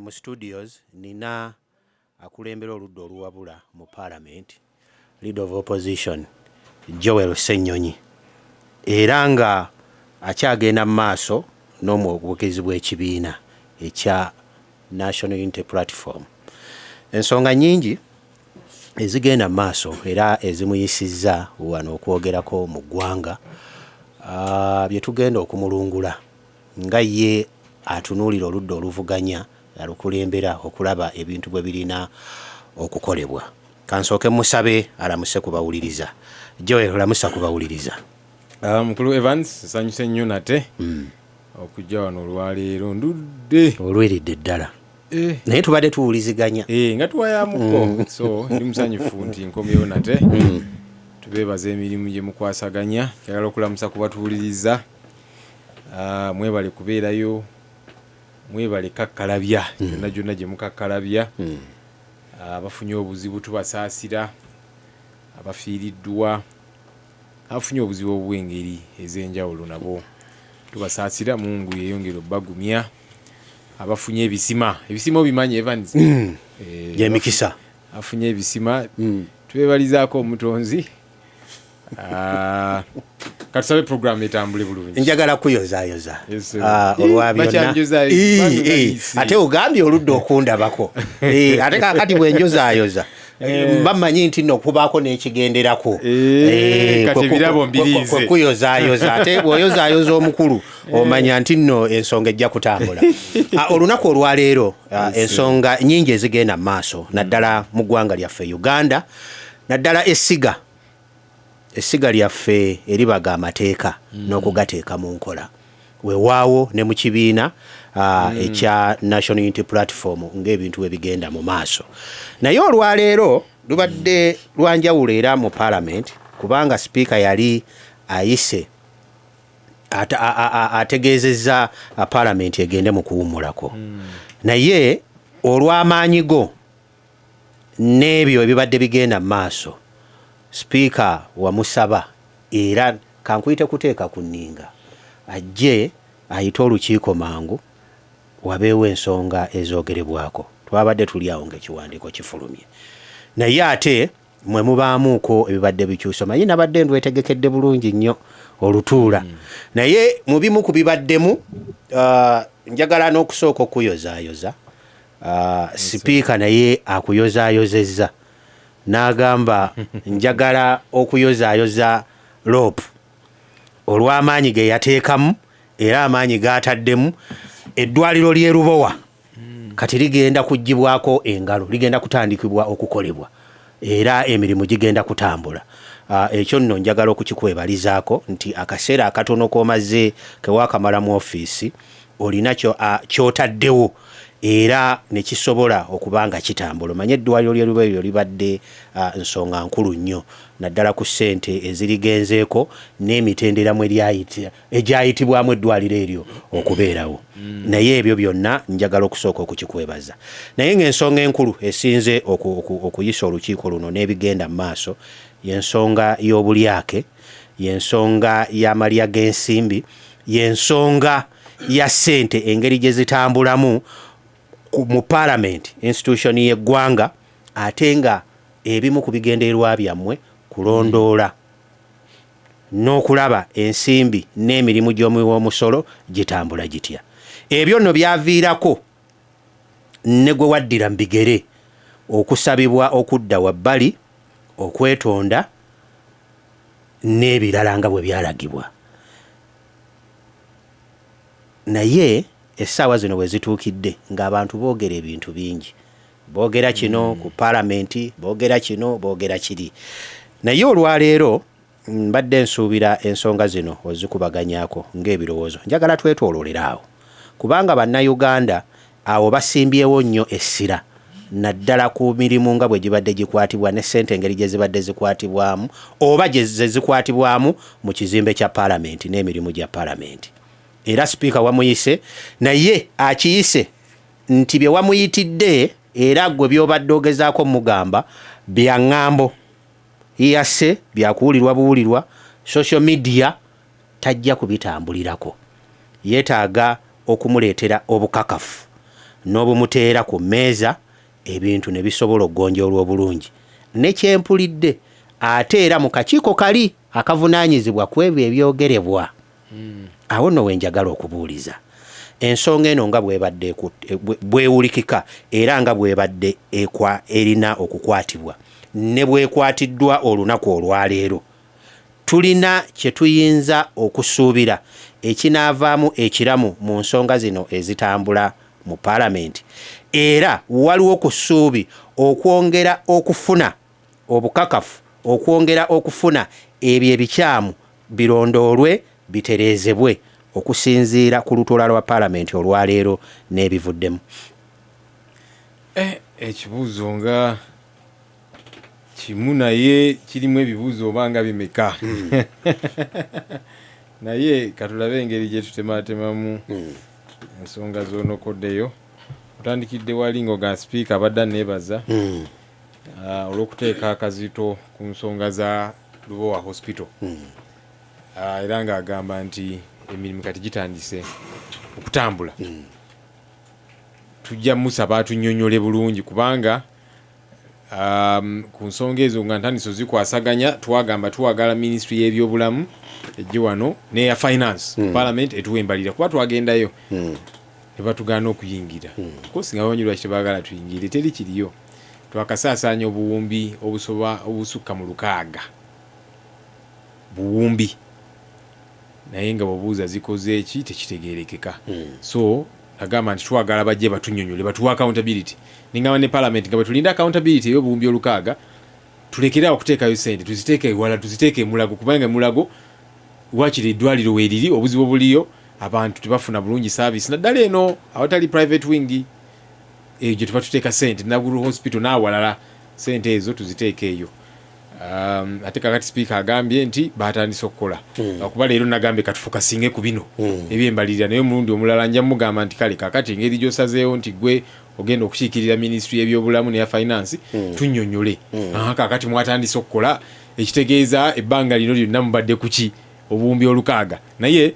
Mu studios nina akulembera oludda oluwabula mu parliament, Leader of Opposition Joel Ssenyonyi, era nga akyagenda mu maaso n'omwogezi bw'ekibiina ekya National Unity Platform. Ensonga nnyingi ezigenda mu maaso era ezimuyisizza wano okwogerako mu ggwanga, bye tugenda okumulungula nga ye atunuulira oludda oluvuganya alukulembera okulaba ebintu bwe birina okukolebwa. Kansooke musabe alamuse kubawuliriza. Joel, lamusa kubawuliriza. Mukulu Evans, nsanyuse nnyo nate okujja wano olwaleero. Ndudde. Olweridde ddala. Naye tubadde tuwuliziganya. Nga tuwayamuko, so ndi musanyufu nti nkomyewo nate. Tubeebaza emirimu gye mukwasaganya. Njagala okulamusa ku batuwuliriza. Mwebale kubeerayo, mwebale kakkalabya gyonna gyonna gye mukakkalabya. Abafunye obuzibu tubasaasira, abafiiriddwa, abafunye obuzibu obw'engeri ez'enjawulo nabo tubasaasira. Mungu yeyongere obbagumya. Abafunye ebisima, ebisima obimanyi, Evans? Gyemikisa. Afunye ebisima, tubebalizaako omutonzi. Katusabe program etambule bulungi. Njagala kuyozaayoza. Yes, sir. Olwa byonna. Bakyanjozaayo, bantu Ate ogambye oludda okundabako. Ate kaakati bwe njozaayoza, bamanyi nti nno kubaako n'ekigenderako. Kati ebirabo mbiriize. Kwe kuyozaayoza. Ate bw'oyozaayoza omukulu, omanya nti nno ensonga ejja kutambula. Olunaku olwaleero, ensonga nnyingi ezigenda mu maaso, naddala mu ggwanga lyaffe Uganda, naddala essiga lyaffe eribaga amateeka n'okugateeka mu nkola. Weewaawo ne mu kibiina ekya National Unity Platform ng'ebintu bwe bigenda mu maaso. Naye olwaleero lubadde lwanjawulo era mu parliament, kubanga sipiika yali ayise ategeezezza parliament egende mu kuwummulako. Naye olw'amaanyi go n'ebyo ebibadde bigenda mu maaso, sipiika wamusaba, era kankuyite kuteeka ku nninga, ajje ayite olukiiko mangu wabeewo ensonga ezoogerebwako. Twabadde tuli awo ng'ekiwandiiko kifulumye, naye ate mwe mubaamuuko ebibadde bikyusa. Manyi nabadde ndwetegekedde bulungi nnyo olutuula, naye mu bimu ku bibaddemu, njagala n'okusooka okuyozaayoza. Sipiika naye akuyozaayozezza n'agamba, njagala okuyozaayoza LOP olw'amaanyi ge yateekamu era amaanyi g'ataddemu. Eddwaliro ly'e Lubowa kati ligenda kuggyibwako engalo, ligenda kutandikibwa okukolebwa era emirimu gigenda kutambula. Ekyo nno njagala okukikwebalizaako nti akaseera akatono k'omaze kewakamala mu ofiisi olina ky'otaddewo era ne kisobola okuba nga kitambula. Omanye eddwaliro ly'e Lubowa eryo libadde nsonga nkulu nnyo, naddala ku ssente ezirigenzeeko n'emitendera mwe egyayitibwamu eddwaliro eryo okubeerawo. Naye ebyo byonna njagala okusooka okukikwebaza. Naye ng'ensonga enkulu esinze okuyisa olukiiko luno n'ebigenda mu maaso y'ensonga y'obulyake, y'ensonga y'amalya g'ensimbi, y'ensonga ya ssente engeri gye zitambulamu mu parliament, institution y'eggwanga, ate nga ebimu ku bigendererwa byammwe kulondoola n'okulaba ensimbi n'emirimu gy'omuwi w'omusolo gitambula gitya. Ebyo nno byaviirako ne gwe waddira mu bigere okusabibwa okudda wabbali, okwetonda n'ebirala nga bwe byalagibwa. Naye essaawa zino bwe zituukidde ng'abantu boogera ebintu bingi, boogera kino ku paalamenti, boogera kino, boogera kiri, naye olwaleero mbadde nsuubira ensonga zino ozikubaganyaako ng'ebirowoozo. Njagala twetooloolere awo, kubanga Bannayuganda awo basimbyewo nnyo essira, naddala ku mirimu nga bwe gibadde gikwatibwa ne ssente engeri gye zibadde zikwatibwamu oba gye ze zikwatibwamu mu kizimbe kya paalamenti n'emirimu gya paalamenti. Era sipiika wamuyise, naye akiyise nti bye wamuyitidde era gwe by'obadde ogezaako mugamba bya ŋŋambo yase, byakuwulirwa buwulirwa social media, tajja kubitambulirako. Yeetaaga okumuleetera obukakafu. N'obumuteera ku mmeeza, ebintu ne bisobola okugonjoolwa obulungi. Ne kyempulidde ate era mu kakiiko kali akavunaanyizibwa ku ebyo ebyogerebwa, awo nno we njagala okubuuliza ensonga eno nga bwebadde bwewulikika era nga bwebadde ekwa erina okukwatibwa ne bwekwatiddwa olunaku olwaleero, tulina kye tuyinza okusuubira ekinaavaamu ekiramu mu nsonga zino ezitambula mu Paalamenti? Era waliwo ku ssuubi okwongera okufuna obukakafu, okwongera okufuna ebyo ebikyamu birondoolwe bitereezebwe okusinziira ku lutuula lwa Paalamenti olwaleero n'ebivuddemu? Ekibuuzo nga kimu naye kirimu ebibuuzo oba nga bimeka. Naye katulabe engeri gye tutematemamu ensonga z'onokoddeyo. Otandikidde wali ng'oga sipiika abadde aneebaza olw'okuteeka akazito ku nsonga za Lubowa Hospital. Era ng'agamba nti emirimu kati gitandise okutambula. Tujja musaba atunnyonnyole bulungi kubanga ku nsonga ezo nga ntandise ozikwasaganya, twagamba twagala minisitule y'ebyobulamu ejje wano n'eya finance, parliament etuwa embalira, kuba twagendayo ne batugaana okuyingira. Kosi nga bamanyi lwaki tebaagala tuyingire, teri kiriyo. Twakasaasaanya obuwumbi obusoba obusukka mu 6 buwumbi, naye nga bw'obuuza zikoze eki tekitegeerekeka. So nagamba nti twagala bajje batunnyonnyole, batuwe accountability. Ningamba ne parliament nga bwe tulinda accountability ey'obuwumbi 6, tulekere awo okuteekayo ssente, tuziteeke ewala, tuziteeke emulago, kubanga emulago wakiri eddwaliro weeriri, obuzibu obuliyo abantu tebafuna bulungi service, naddala eno awatali private wing eyo gye tuba tuteeka ssente, Naguru Hospital n'awalala, ssente ezo tuziteeke eyo. Ate kakati sipiika agambye nti batandise okukola, akuba leero nagambye katufokasinge ku bino ebyembalirira, naye omulundi omulala nja mugamba nti kale kakati engeri gy'osazeewo nti gwe ogenda okukiikirira minisitule y'ebyobulamu neya finance, tunnyonnyole. Kakati mwatandise okukola, ekitegeeza ebbanga lino lyonna mubadde kuki obuwumbi 6? Naye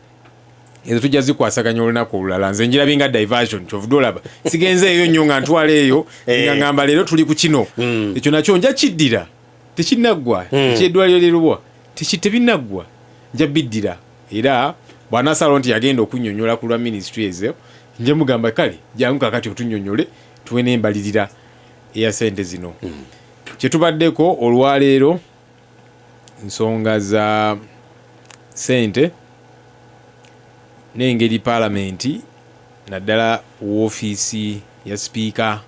ezo tujja zikwasaganya olunaku olulala. Nze njirabye nga diversion, kyovudde olaba sigenze eyo nnyo nga ntwala eyo nga ngamba leero tuli ku kino. Ekyo nakyo nja kiddira, tekinnaggwa. Ekyeddwaliro ly'e Lubowa tebinnaggwa, nja biddira. Era bw'anaasalawo nti yagenda okunnyonnyola ku lwa minisitule ezo, nja mugamba kale jangu kakati otunnyonnyole, tuwe n'embalirira eya sente zino. Kyetubaddeko olwaleero nsonga za sente n'engeri paalamenti, naddala woofiisi ya sipiika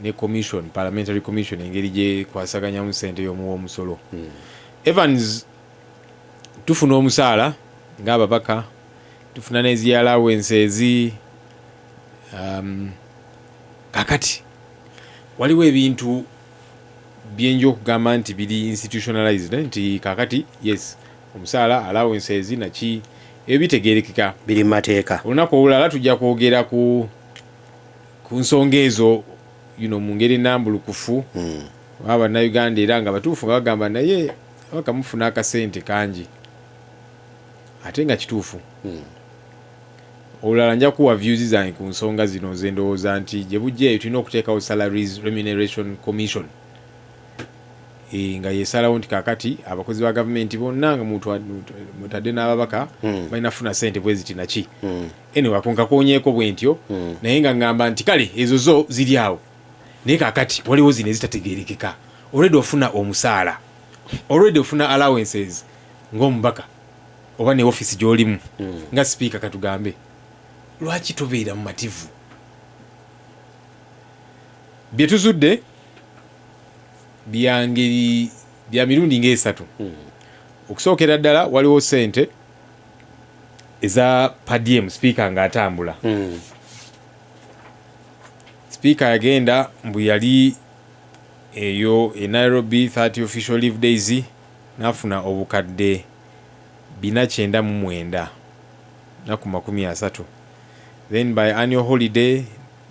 ne commission, parliamentary commission, engeri gyekwasaganyamu sente y'omuwa omusolo. Evans, tufuna omusaala ng'ababaka, tufuna n'ezi allowances. Kakati waliwo ebintu byenja okugamba nti biri institutionalized, nti kakati yes, omusaala, allowances naki, ebyo bitegerekeka. Biri mu mateeka. Olunaku olulala tujja kwogera ku nsonga ezo mu ngeri enambulukufu. Oba bannayuganda era nga batuufu nga bagamba naye abaka mufuna akasente kangi, ate nga kituufu. Olulala nja kuwa views zange ku nsonga zino. Nze ndowooza nti gye bujja eyo tulina okuteekawo Salaries Remuneration Commission, nga yesalawo nti kakati abakozi ba gavumenti bonna nga mutadde n'ababaka balina kufuna sente bwe ziti naki. Anyway, ako nkakonyeeko bwe ntyo, naye nga ngamba nti kale ezo zo ziri awo, naye kakati waliwo zino ezitategerekeka. Already ofuna omusaala, already ofuna allowances ng'omubaka oba ne office gy'olimu nga sipiika, katugambe lwaki tobeera mumativu? Bye tuzudde byangeri bya mirundi ng'esatu. Okusookera ddala, waliwo sente eza per diem sipiika ng'atambula. Sipiika yagenda mbu yali eyo e Nairobi 30 official leave days, n'afuna obukadde 499 naku 30. Then by annual holiday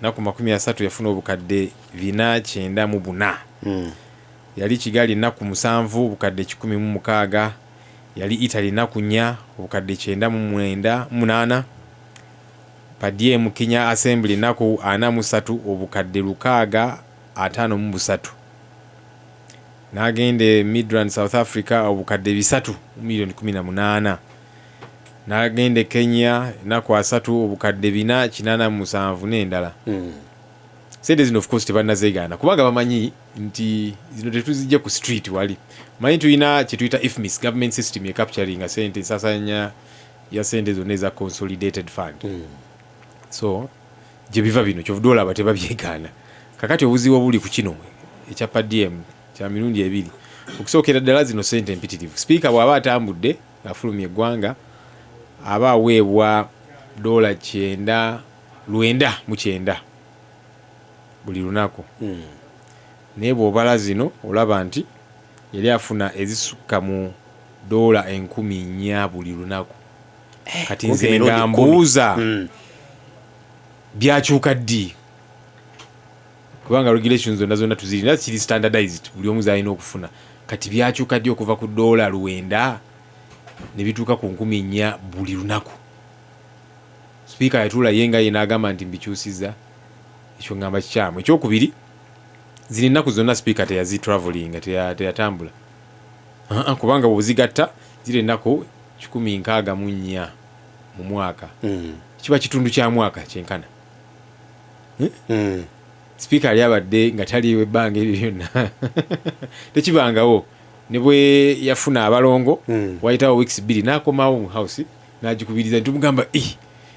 naku 30 yafuna obukadde 494. Yali Kigali ennaku 7, obukadde 106. Yali Italy ennaku 4, obukadde 98. Per diem Kenya Assembly ennaku 43 obukadde 653. N'agenda e Midrand, South Africa, obukadde 3 miliyoni 18. N'agenda e Kenya ennaku 30 obukadde 487 n'endala. Sente zino of course tebannazeegaana kubanga bamanyi nti zino tetuzijja ku street. Wali manyi tulina kyetuyita IFMIS, government system ecapturinga sente, ensasanya ya sente zonna eza consolidated fund. So gye biva bino, kyovudde olaba tebabyegaana. Kakati obuzibu obuli ku kino ekya per diem kya mirundi ebiri. Okusookera ddala, zino sente empitirivu. Sipiika bw'aba atambudde ng'afulumya eggwanga, aba aweebwa dola 999 buli lunaku. Naye bw'obala zino olaba nti yali afuna ezisukka mu dola 4000 buli lunaku. Kati Kumpi nze mirundi nga 10. mbuuza, byakyuka ddi? Kubanga regulations zonna zonna tuzirina, kiri standardized, buli omu zalina okufuna. Kati byakyuka ddi okuva ku dola 900 ne bituuka ku 4000 buli lunaku? Sipiika yatuula ye nga ye n'agamba nti mbikyusiza? Ekyo ngamba kikyamu. Ekyokubiri, zino ennaku zonna sipiika teyazitravelinga, teyatambula. Ah, ah, kubanga bw'ozigatta ziri ennaku 164 mu mwaka. Kiba kitundu kya mwaka kyenkana. Sipiika yali abadde nga taliiwo ebbanga eryo lyonna? Tekibangawo. Ne bwe yafuna abalongo, wayitawo weeks 2 n'akomawo mu house n'agikubiriza, ntumugamba, "Eh,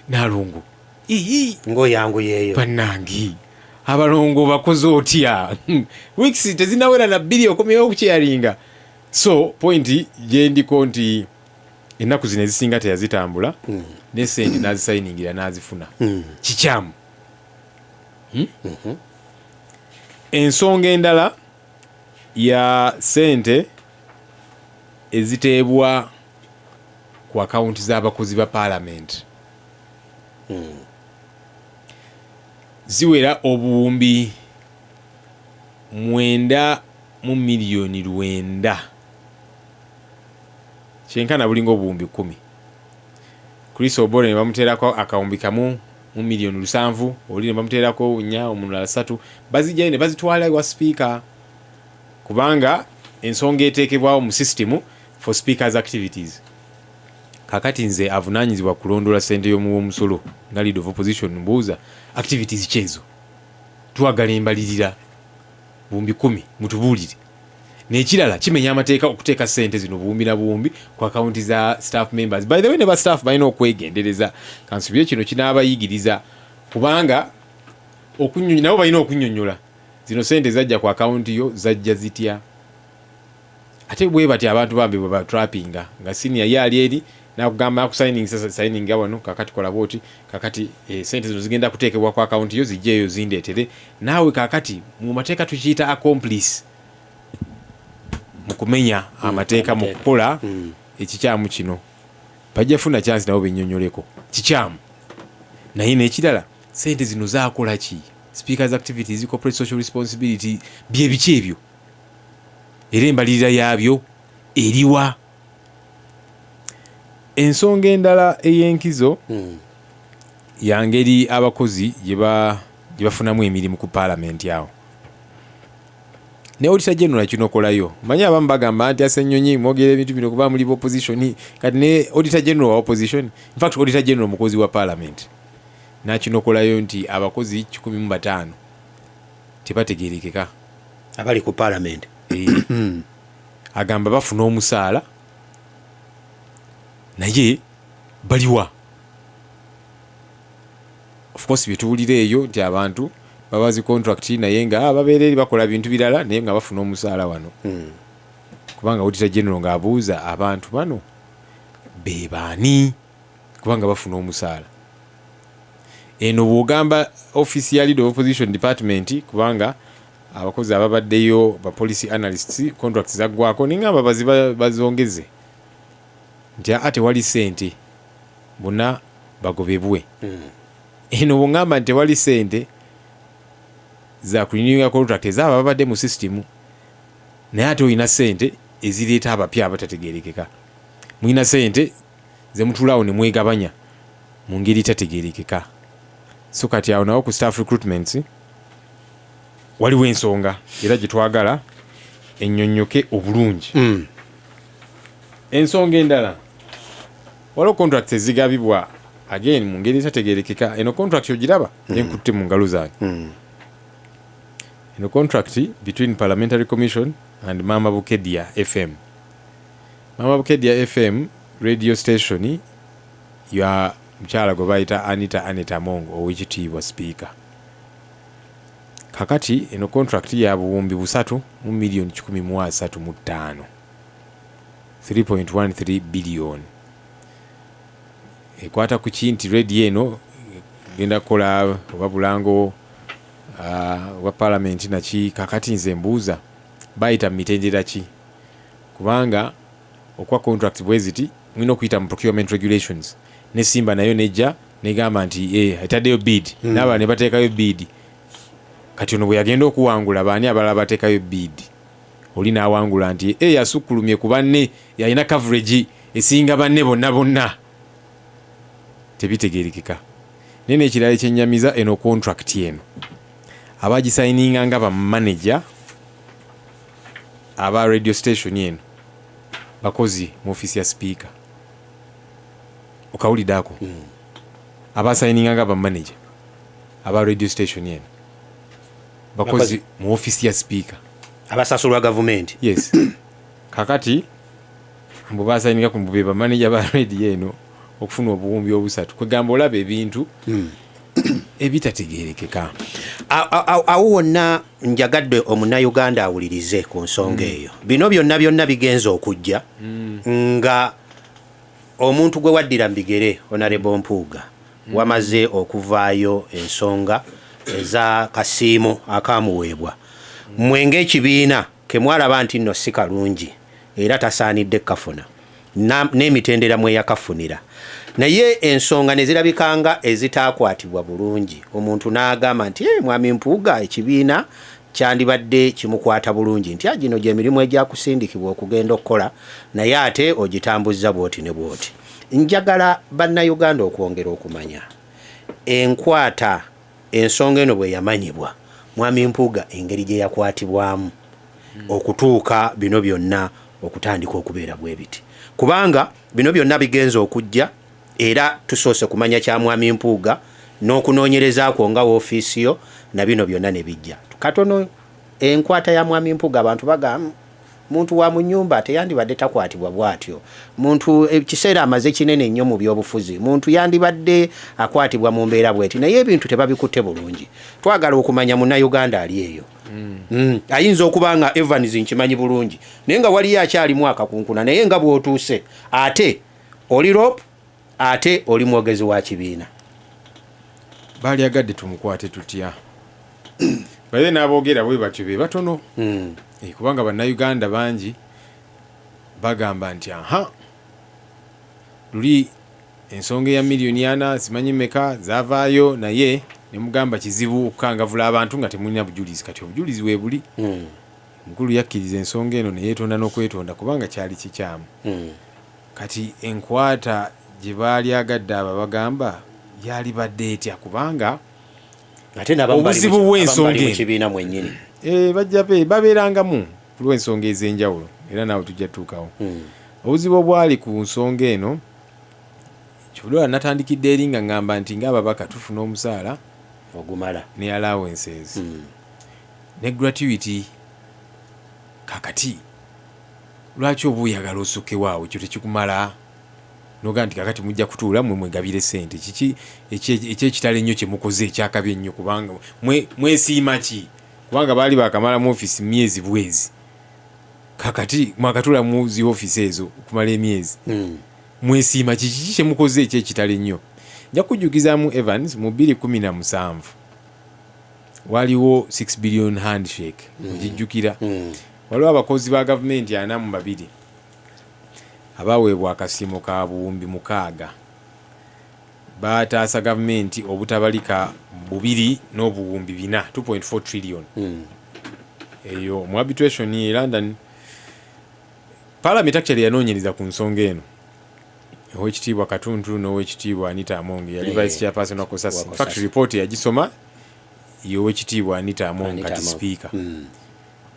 nalongo ii." Ng'oyanguyeeyo. Bannange, abalongo bakoze otya? Weeks tezinawera na 2 okomyewo okukyeyalinga. So point gyendiko nti ennaku zino ezisinga teyazitambula, ne sente n'azisayiningira n'azifuna. Kikyamu. Ensonga endala ya sente eziteebwa ku akawunti z'abakozi ba paalamenti ziwera obuwumbi 9 mu miliyoni 900, kyenkana bulinga obuwumbi 10. Chris Obore ne bamuteerako akawumbi 1 mu miliyoni 7, oli ne bamuteerako 4, omulala 3. Bazijjayo ne bazitwala ewa sipiika kubanga ensonga eteekebwawo mu system for speakers activities. Kakati nze avunaanyizibwa kulondoola ssente y'omuwa omusolo nga leader of opposition mbuuza, activities kyezo? Twagala embalirira, buwumbi 10, mutubuulire. Nekirala, kimenya amateeka okuteeka ssente zino buwumbi na buwumbi ku akawunti za staff members. By the way, ne ba staff balina okwegendereza. Kansubire kino kinaabayigiriza kubanga nabo balina okunyonyola zino sente zajja ku akawunti yo zajja zitya. Ate bwe bati abantu bambi bwe batrapinga nga senior ye ali eri nakugamba akusigning signinga wano, kakati kola bwoti, kakati sente zino zigenda kuteekebwa ku akawunti yo, zijjeeyo zindeetere naawe. Kakati mu mateeka tukiyita accomplice mu kumenya amateeka, mu amateeka. kukola ekikyamu kino. Bajja funa chance nabo bennyonnyoleko kikyamu. Naye n'ekirala, sente zino zakola ki? Speakers activities, corporate social responsibility, bye biki ebyo? Era embalirira yaabyo eriwa? Ensonga endala ey'enkizo yangeri abakozi gye bafunamu emirimu ku paalamenti awo. Ne auditor general kinokolayo. Manyi abamu bagamba nti asenyonyi mwogera ebintu bino kuba muli opposition. Kati ne auditor general wa opposition, in fact auditor general mukozi wa parliament, nakinokolayo nti abakozi 105 tebategerekeka abali ku parliament. Eh. Agamba bafuna omusaala naye baliwa? Of course byetuwulira eyo nti abantu babazi contract naye nga babeera eri bakola bintu birala naye nga bafuna omusaala wano. Kubanga auditor general ng'abuuza abantu bano be baani kubanga bafuna omusaala. Eno bw'ogamba office ya leader of opposition department, kubanga abakozi ababaddeyo ba policy analysts contracts zaggwako, nengamba bazongeze nti aa tewali sente, bonna bagobebwe. Eno bwongamba nti tewali sente za kurenewinga contract ezaabo ababadde mu system, naye ate olina sente ezireeta abapya abatategerekeka, mulina sente zemutulaawo ne mwegabanya mu ngeri tategerekeka. So kati awo nawo ku staff recruitments waliwo ensonga era gye twagala ennyonnyoke obulungi. Ensonga endala, waliwo contracts ezigabibwa again mu ngeri etategerekeka. Eno contract ogiraba enkutte mu ngalo zange. Eno contract between Parliamentary Commission and Mama Bukedia FM. Mama Bukedia FM radio station ya mukyala gwe bayita Anita Annet Among, owekitiibwa Speaker. Kakati eno contract ya 3,135 million, 3.13 billion. Ekwata ku ki nti radio eno genda kukola oba bulango oba parliament naki. Kakati nze mbuuza, bayita mu mitendera ki? Kubanga okwa contract bwe ziti mulina okuyita mu procurement regulations, ne Simba nayo nejja negamba nti etaddeyo bid, n'abalala ne bateekayo bid. Kati ono bwe yagenda okuwangula, baani abalala bateekayo bid? Oli n'awangula nti yasukkulumye ku banne, yalina coverage esinga banne bonna bonna. Tebitegerekeka. Naye n'ekirala ekyennyamiza, eno contract eno abagisayininga nga bamanager aba radio station eno bakozi mu ofiisi ya Speaker. Okawulidde ako? Abasayininga nga bamanager aba radio station eno bakozi mu ofiisi ya Speaker. Abasasulwa gavumenti. Yes. Kakati mbu basayininga ku mbu be bamanager ba radio eno okufuna 3,000. Kwegamba olaba ebintu ebitategerekeka. Awo wonna njagadde omunnayuganda awulirize ku nsonga eyo. Bino byonna byonna bigenza okujja nga omuntu gwe waddira mu bigere, Honorable Mpuuga, wamaze okuvaayo ensonga eza kasiimo akamuweebwa mmwe ng'ekibiina kemwalaba nti nno si kalungi era tasaanidde kafuna n'emitendera mwe yakafunira, naye ensonga ne zirabikanga ezitaakwatibwa bulungi. Omuntu n'agamba nti, "Eh, mwami Mpuuga ekibiina kyandibadde kimukwata bulungi nti gino gyemirimu egyakusindikibwa okugenda okukola, naye ate ogitambuzza bwoti ne bwoti." Njagala bannayuganda okwongera okumanya enkwata ensonga eno bwe yamanyibwa, mwami Mpuuga engeri gye yakwatibwamu okutuuka bino byonna okutandika okubeera bwe biti, kubanga bino byonna bigenza okujja era tusoose kumanya kya mwami Mpuuga n'okunoonyereza kwo nga woofiisi yo na bino byonna ne bijja katono. Enkwata ya mwami Mpuuga, abantu bagamba muntu wa mu nyumba teyandibadde takwatibwa bw'atyo, muntu ekiseera amaze kinene nnyo mu byobufuzi, muntu yandibadde akwatibwa mu mbeera bweti, naye ebintu tebabikutte bulungi. Twagala okumanya munnayuganda ali eyo. Ayinza okuba nga Evans nkimanyi bulungi, naye nga waliyo akyalimu akakunkuna, naye nga bw'otuuse ate oli LOP ate oli mwogezi wa kibiina. Baalyagadde tumukwate tutya? Baye n'aboogera bwe batyo be batono. Kubanga bannayuganda bangi bagamba nti aha, luli ensonga eya 4 miliyoni simanyi meka zavaayo, naye nemugamba kizibu okukangavula abantu nga temulina bujulizi. Kati obujulizi weebuli. Mukulu yakkiriza ensonga eno neyeetonda n'okwetonda kubanga kyali kikyamu. Kati enkwata gye baalyagadde abo bagamba yalibadde etya? Kubanga ate n'abamu bali obuzibu abamu bw'ensonga bali mu eno. kibiina mwennyini. Bajja babeerangamu kulw'ensonga ez'enjawulo, era naawe tujja tutuukawo. Obuzibu obwali ku nsonga eno, kyobulwa natandikidde eri nga ŋŋamba nti ng'ababaka tufuna omusaala ogumala ne allowances ne gratuity. Kakati lwaki oba oyagala osukewaawo? Ekyo tekikumala nogaa nti kakati mujja kutuula mwe mwegabire sente. Kiki ekyekitalo ennyo kyemukoze ekyakabi ennyo? Kubanga mwesiima ki? Kubanga baali bakamala mu ofiisi myezi bwezi. Kakati mwakatula mu zi ofiisi ezo okumala emyezi, mwesiima kiki? Kiki kyemukoze ekyekitalo ennyo? Nja kujjukizaamu Evans, mu 2017 waliwo 6 billion handshake, ogijjukira? Waliwo abakozi ba gavumenti 42 abaweebwa akasiimo ka 6,000. Bataasa gavumenti obutabalika 2,400,000,000, 2.4 trillion. Eyo mu arbitration e London, parliament actually yanoonyereza ku nsonga eno. Owekitiibwa Katuntu n'Owekitiibwa Anita Among, yali vice chairperson wa COSASE. Wa In fact, COSASE. report yagisoma y'Owekitiibwa Anita Among, Anita kati Among. Speaker,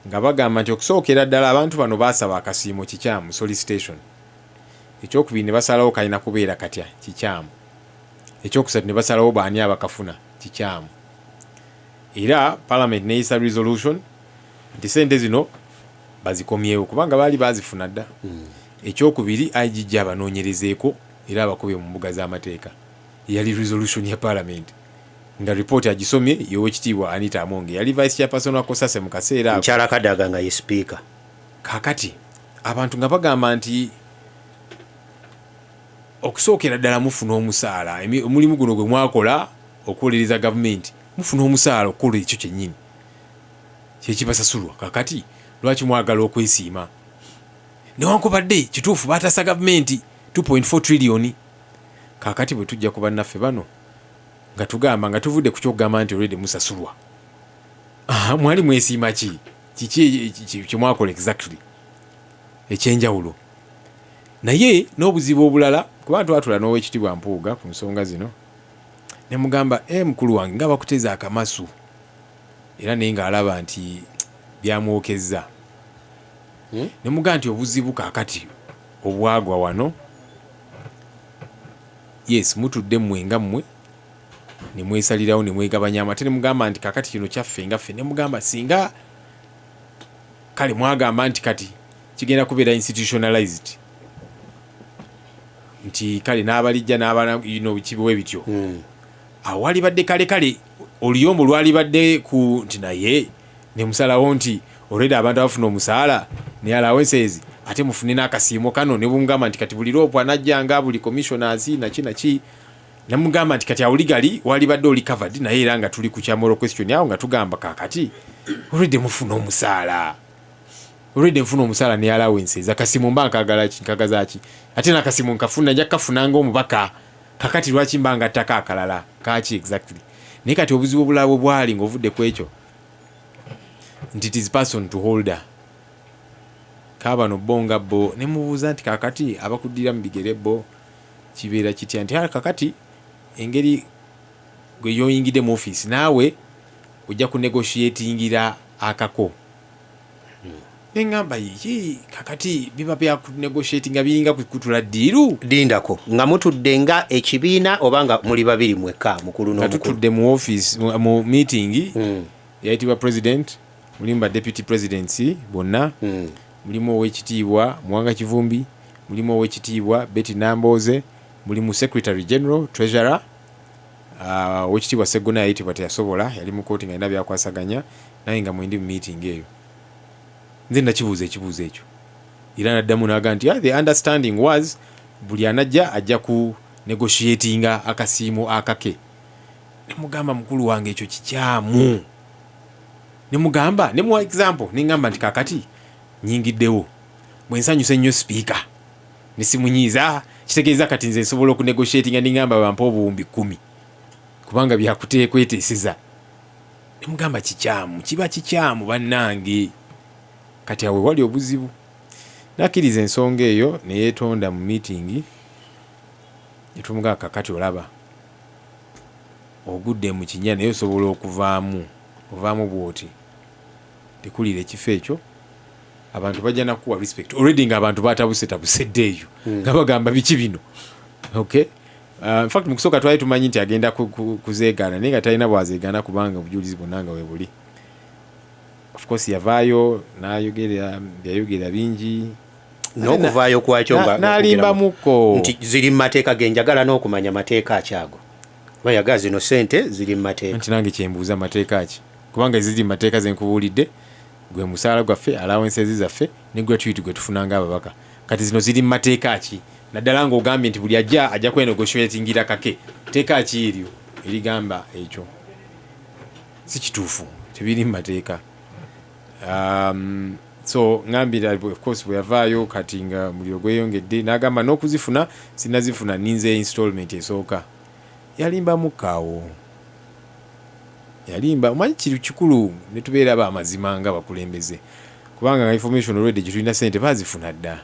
nga bagamba nti okusookera ddala abantu bano baasaba akasiimo kikyamu, solicitation. Ekyokubiri, ne basalawo kalina kubeera katya, kikyamu. Ekyokusatu, ne basalawo baani abakafuna, kikyamu. Era parliament neyisa resolution nti sente zino bazikomyewo kubanga baali bazifuna dda. Ekyokubiri, IGG abanoonyerezeeko era abakubye mu mbuga z'amateeka. Yali resolution ya parliament nga report agisomye y'Owekitiibwa Anita Among, yali vice chairperson wa COSASE mu kaseera ako. Mukyala Kadaga nga ye Speaker. Kakati abantu nga bagamba nti okusookera ddala mufuna omusaala, omulimu guno gwe mwakola okuwolereza gavumenti, mufuna omusaala okukola ekyo kyennyini kyekibasasulwa. Kakati lwaki mwagala okwesiima, newankubadde kituufu batasa gavumenti 2.4 trillion? Kakati bwe tujja ku bannaffe bano nga tugamba nga tuvudde ku kyokugamba nti already musasulwa. Aha, mwali mwesiima ki? Kiki kyemwakola exactly ekyenjawulo? Naye n'obuzibu obulala, kuba twatula n'Owekitiibwa Mpuuga ku nsonga zino, ne mugamba, "E mukulu wange, nga bakuteza akamasu," era naye ng'alaba nti byamwokezza. Ne mugamba nti obuzibu kaakati obwagwa wano, yes, mutudde mmwe nga mmwe ne mwesalirawo ne mwegabanya, ate ne mugamba nti kakati kino kyaffe nga ffe. Ne mugamba singa kale mwagamba nti kati kigenda kubeera institutionalized, nti kale n'abalijja n'abala kibiwe bityo, awo walibadde kale kale oluyombo lwalibadde ku nti, naye ne musalawo nti already abantu abafuna omusaala ne allowances, ate mufune n'akasiimo kano. Ne bumugamba nti kati buli LOP anajjanga, buli commissioners, naki naki. Namugamba nti kati awo legally walibadde oli covered, naye era nga tuli ku kya moral question awo, nga tugamba kakati already mufuna omusaala, already nfuna omusaala ne allowances, akasimu mba nkagala ki, nkagaza ki? Ate nakasimu nkafuna, nja kukafuna ng'omubaka. Kakati lwaki mba ngattako akalala kaki exactly? Naye kati obuzibu obulala bwe bwali ng'ovudde ku ekyo nti it is person to holder kabano bo nga bo. Ne mubuuza nti kakati abakuddira mu bigere bo kibeera kitya? Nti "Ah, kakati engeri gwe yoyingidde mu ofiisi, naawe ojja kunegotiatingira akako." Neŋŋamba yiki, kakati biba byakunegotiatinga biringa kukutula deal. Lindako, nga mutudde nga ekibiina oba nga muli babiri mwekka, mukulu Nga n'omukulu? tutudde mu office, mu meeting yayitibwa president, mulimu ba deputy presidents bonna, mulimu Owekitiibwa Muwanga Kivumbi, mulimu Owekitiibwa Betty Nambooze, mulimu secretary general, treasurer, Owekitiibwa Seggona yayitibwa teyasobola, yali mu kooti nga alina byakwasaganya. Naye nga mwendi mu meeting eyo, nze nakibuuza ekibuuzo ekyo, era naddamu naga nti, "Ah, the understanding was buli anajja ajja ku negotiatinga akasiimo akake." Nemugamba, mukulu wange, ekyo kikyamu. Nemugamba, nemuwa example, neŋŋamba nti kakati nyingiddewo, bwe nsanyusa ennyo sipiika nesimunyiiza, kitegeeza kati nze nsobola okunegotiatinga neŋŋamba bampa 10,000 kubanga byakuteekweteeseza. Nemugamba kikyamu, kiba kikyamu bannange. Kati awe wali obuzibu, nakkiriza ensonga eyo neyeetonda mu meeting. Netumugamba kakati olaba ogudde mu kinya, naye osobola okuvaamu, ovaamu bwoti, tekulira ekifo ekyo, abantu bajja nakuwa respect. Already nga abantu batabusetabuse eyo nga bagamba biki bino? Okay. In fact, mu kusooka twali tumanyi nti agenda kuzeegaana, naye nga talina bwazeegaana kubanga obujulizi bwonna nga webuli. Of course yavaayo n'ayogera byayogera bingi. N'okuvaayo kwakyo nga N'alimbamuko. nti ziri mu mateeka genjagala n'okumanya mateeka akyago bayaga zino sente ziri mu mateeka. Nti nange kyembuuza, mateeka ki? Kubanga eziri mu mateeka zenkubuulidde gwe musaala gwaffe, allowances zaffe ne gratuity gwe tufuna ng'ababaka. Kati zino ziri mu mateeka ki, naddala ng'ogambye nti buli ajja ajja kwenegotiatingira kake? Teeka ki eryo erigamba ekyo? Si kituufu, tebiri mu mateeka. So ngambira, of course bwe yavaayo kati nga muliro gweyongedde, n'agamba n'okuzifuna sinazifuna, ninze installment esooka. Yalimbamukkaawo, yalimba. Omanyi kiri kikulu ne tubeera bamazima nga bakulembeze, kubanga nga information already gyetulina, sente bazifuna dda.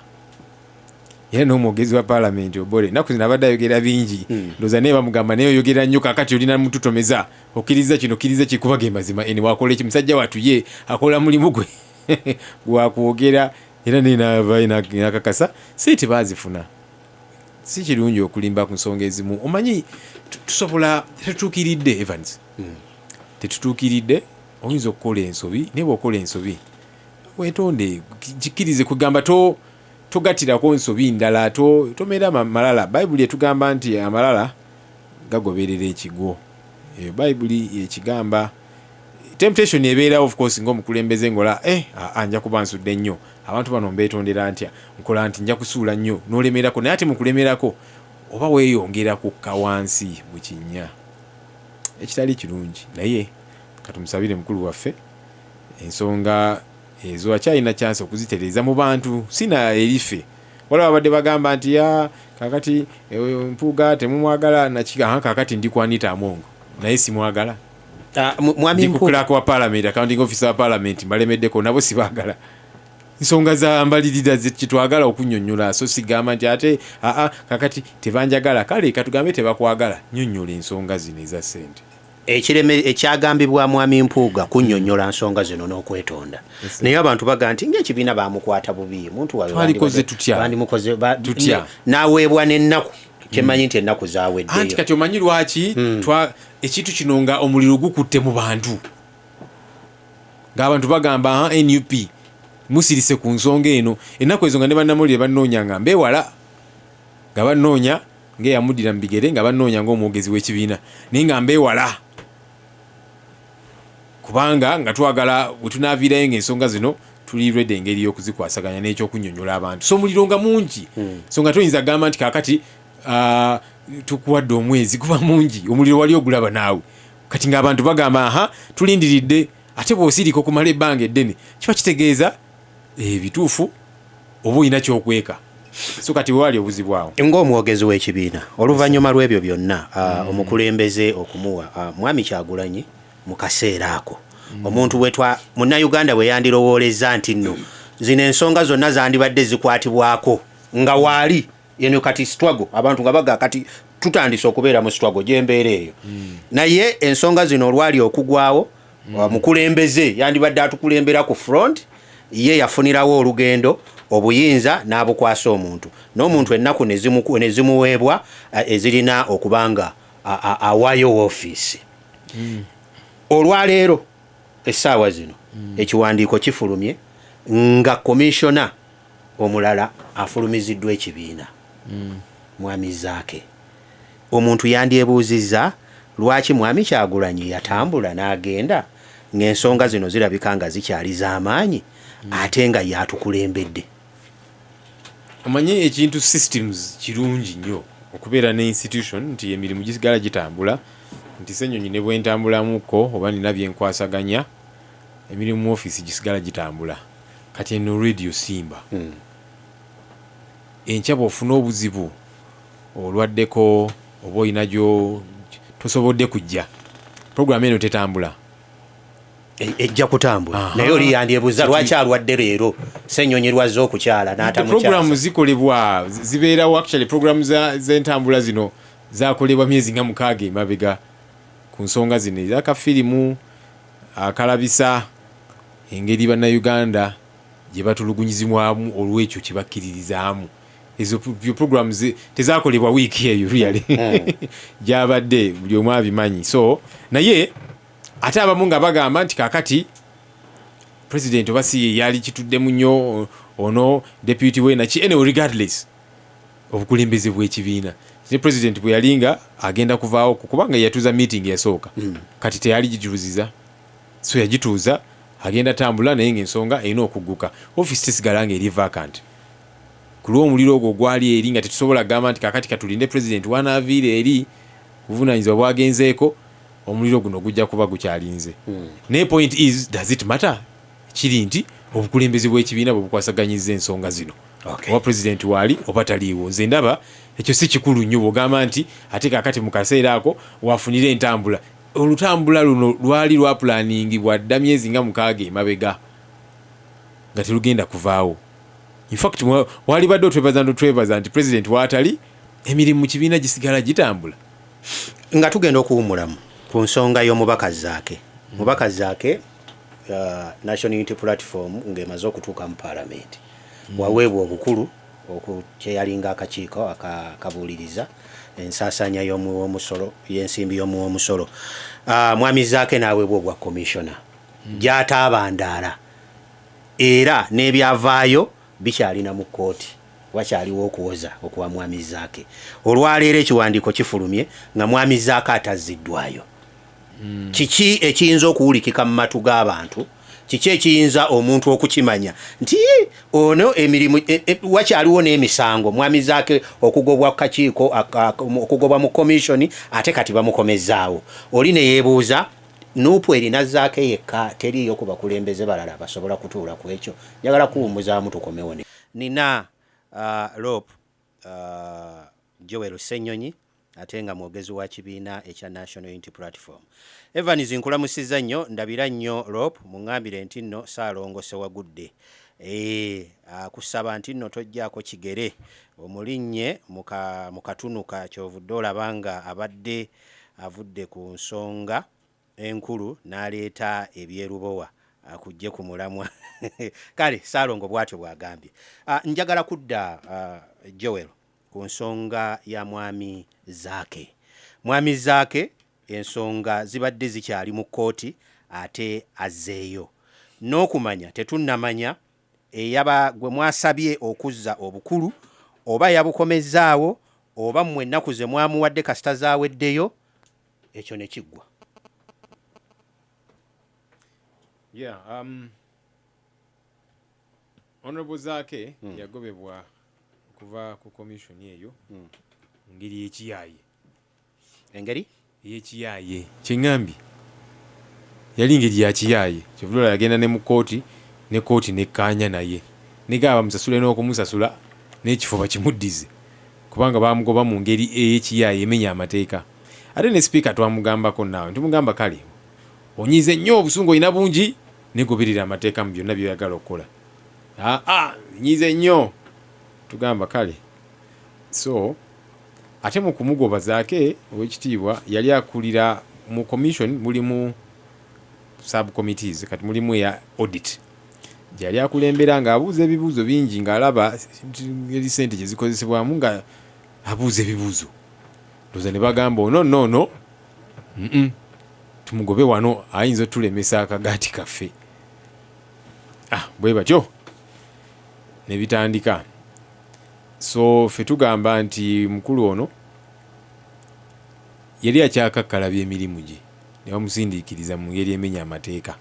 Era n'omwogezi wa paalamenti Obore ennaku zino abadde ayogera bingi. Ndowooza naye bamugamba, naye oyogera nnyo, kaakati olina mututomeza, okkiriza kino, okkiriza kikuba. Ge mazima, eni wakola eki? Musajja wattu ye akola mulimu gwe gwakwogera, era naye n'avaayo n'akakasa sente baazifuna. Si kirungi okulimba ku nsonga ezimu. Omanyi tusobola, tetutuukiridde, Evans, tetutuukiridde. Oyinza okukola ensobi, naye bw'okola ensobi weetonde, kikkirize. Kugamba to togattirako nsobi ndala, tomera malala. Bayibuli etugamba nti amalala gagoberera ekigwo. Eyo Bayibuli ekigamba. Temptation ebeerawo, of course, ng'omukulembeze ngola nja kuba nsudde nnyo abantu bano, mbeetondera ntya, nkola nti nja kusuula nnyo, n'olemerako. Naye ate mu kulemerako oba weeyongera kukka wansi mu kinnya, ekitali kirungi. Naye katumusabire mukulu waffe, ensonga ezo akyalina chance okuzitereeza mu bantu, sina erife. Waliwo abadde bagamba nti ya kakati Mpuuga temumwagala nakika. Kakati ndi ku Anita Among, naye simwagala. Mwami Ndi ku Mpuuga. Clerk wa parliament, accounting officer wa parliament, mbalemeddeko, nabo sibaagala. Nsonga za mbalirira kitwagala okunyonyola, so sigamba nti ate aa kakati tebanjagala. Kale katugambe tebakwagala, nyonyola ensonga zino eza ssente. Ekireme ekyagambibwa mwami Mpuuga kunnyonnyola nsonga zino n'okwetonda, naye abantu baga nti ng'ekibiina bamukwata bubi muntu waabwe. Twalikoze tutya? Bandimukoze Tutya? N'aweebwa n'ennaku, kyemmanyi nti ennaku Anti zaweddeyo. Kati omanyi lwaki ekintu kino nga omuliro gukutte mu bantu, ng'abantu bagamba, "Aha, NUP musirise ku nsonga eno." Ennaku ezo nga ne bannamawulire bannoonya, nga mbeewala, nga bannoonya ng'eyamuddira mu bigere, nga bannoonya ng'omwogezi w'ekibiina, naye nga mbeewala, kubanga nga twagala bwe tunaaviirayo ng'ensonga zino tuli ready engeri y'okuzikwasaganya n'ekyokunnyonnyola abantu. So omuliro nga mungi, so nga toyinza kugamba nti kaakati tukuwadde omwezi, guba mungi omuliro, wali ogulaba naawe. Kati ng'abantu bagamba, aha, tulindiridde. Ate bw'osirika okumala ebbanga eddene, kiba kitegeeza ebituufu oba olina kyokweka. So kati wewali obuzibu awo. Ng'omwogezi w'ekibiina, oluvannyuma lw'ebyo byonna, omukulembeze okumuwa mwami Kyagulanyi mu kaseera ako, omuntu bwetwa munnayuganda bwe yandirowoolezza nti nno zino ensonga zonna zandibadde zikwatibwako nga waali eno kati struggle, abantu nga baga kati tutandise okubeera mu struggle gyembeera eyo, naye ensonga zino olwali okugwawo, omukulembeze yandibadde atukulembera ku front, ye yafunirawo olugendo, obuyinza n'abukwasa omuntu, n'omuntu ennaku ne zimuweebwa ezirina okuba nga awaayo woofiisi. Olwaleero essaawa zino ekiwandiiko kifulumye nga komishona omulala afulumiziddwa ekibiina, mwami Zaake. Omuntu yandyebuuzizza lwaki mwami Kyagulanyi yatambula n'agenda ng'ensonga zino zirabika nga zikyali z'amaanyi, ate nga yatukulembedde. Omanyi ekintu systems kirungi nnyo okubeera ne institution nti emirimu gisigala gitambula, nti Senyonyi ne bwentambulamuko oba nina byenkwasaganya, emirimu mu ofiisi gisigala gitambula. Kati eno Radio Simba, enkya bw'ofuna obuzibu, olwaddeko oba olina gyo tosobodde kujja, program eno tetambula? Ejja kutambula, naye oli yandyebuuza lwaki alwadde leero, Senyonyi lwazze okukyala Programu n'atamukyaza. zikolebwa, zibeerawo. Actually, programu z'entambula zino zakolebwa myezi nga 6 emabega ku nsonga zino ezakafirimu akalabisa engeri bannayuganda gye batulugunyizibwamu olw'ekyo kye bakkiririzaamu. Ezo programs tezakolebwa wiiki eyo, really, gyabadde buli omu abimanyi. So naye ate abamu nga bagamba nti kakati president oba si ye yali kituddemu nnyo, ono deputy we naki. Anyway, regardless, obukulembeze bw'ekibiina ne president bwe yali nga agenda kuvaawo, kubanga yatuuza meeting yasooka, kati teyali gituuziza, so yagituuza agenda tambula, naye ngaensonga erina okugguka, office tesigala nga eri vacant ku lw'omuliro ogwo ogwali eri, nga tetusobola kugamba nti kakati katulinde president wanaaviira eri buvunanyizibwa bwagenzeeko, omuliro guno gujja kuba gukyalinze. Naye point is, does it matter? Kiri nti obukulembeze bw'ekibiina bwe bukwasaganyiza ensonga zino, oba president waali oba taliiwo. Nze ndaba ekyo si kikulu nnyo bw'ogamba nti ate kakati mu kaseera ako wafunire entambula. Olutambula luno lwali lwapulaningibwa dda myezi nga 6 emabega nga terugenda kuvaawo. In fact, walibadde otwebaza ntotwebaza nti president waatali, emirimu mu kibiina gisigala gitambula. Nga tugenda okuwumulamu ku nsonga y'omubaka Zaake, mubaka Zaake, National Unity Platform ng'emaze okutuuka mu paalamenti, waweebwa obukulu okukyeyalinga akakiiko akabuuliriza ensaasaanya y'omuwomusolo, y'ensimbi y'omuwomusolo. Mwami Zaake n'aweebwa obwa commissioner gy'ataabandaala, era n'ebyavaayo bikyalina mu kkooti, wakyaliwo okuwoza okuwa mwami Zaake. Olwaleero ekiwandiiko kifulumye nga mwami Zaake atazziddwayo. Kiki ekiyinza okuwulikika mu matu g'abantu? Kiki ekiyinza omuntu okukimanya nti ono emirimu wakyaliwo n'emisango, mwami Zaake okugobwa ku kakiiko, okugobwa mu commission, ate kati bamukomezaawo? Oli ne yeebuuza, NUP erina Zaake yekka, teriiyo ku bakulembeze balala basobola kutuula ku ekyo? Njagala kuwummuzaamu tukomewo. Nina LOP Joel Ssenyonyi, ate nga mwogezi wa kibiina ekya National Unity Platform. Evans, nkulamusizza nnyo, ndabira nnyo LOP, muŋŋambire nti nno Ssaalongo Sewagudde akusaba nti nno tojjaako kigere omulinnye mu katunuka, kyovudde olaba nga abadde avudde ku nsonga enkulu n'aleeta ebyerubowa akujje ku mulamwa. Kale Ssaalongo bw'atyo bw'agambye. Njagala kudda, Joel, ku nsonga ya mwami Zaake. Mwami Zaake, ensonga zibadde zikyali mu kkooti, ate azzeeyo. N'okumanya tetunnamanya eyaba gwe mwasabye okuzza obukulu oba yabukomezzaawo, oba mmwe ennaku ze mwamuwadde kasita zaaweddeyo, ekyo ne kiggwa. Yeah, Honorable Zaake yagobebwa okuva ku commission eyo mu ngeri y'ekiyaaye. Engeri? Ey'ekiyaaye. Kyeŋŋambye, yali ngeri ya kiyaaye. Kyovula yagenda ne mu kooti, ne kooti nekkaanya naye negaba bamusasule n'okumusasula n'ekifo bakimuddize, kubanga bamugoba mu ngeri ey'ekiyaaye emenya amateeka. Ate ne sipiika twamugambako naawe ntumugamba, kale onyiize nnyo, obusungu olina bungi, negoberera amateeka mu byonna byoyagala okukola. Aa, nyiize nnyo, tugamba kale. So ate mu kumugoba, Zaake owekitiibwa yali akulira mu commission, mulimu subcommittees, kati mulimu eya audit gyeyali akulembera, ng'abuuza ebibuuzo bingi, ng'alaba ngeri sente gye zikozesebwamu, nga abuuza ebibuuzo. Ndowooza ne bagamba ono no no, tumugobe wano, ayinza otulemesa akagaati kaffe. Ah, bwe batyo ne bitandika. So ffe tugamba nti mukulu ono yali akyakakkalabya emirimu gye ne bamusindiikiriza mu ngeri emenya amateeka.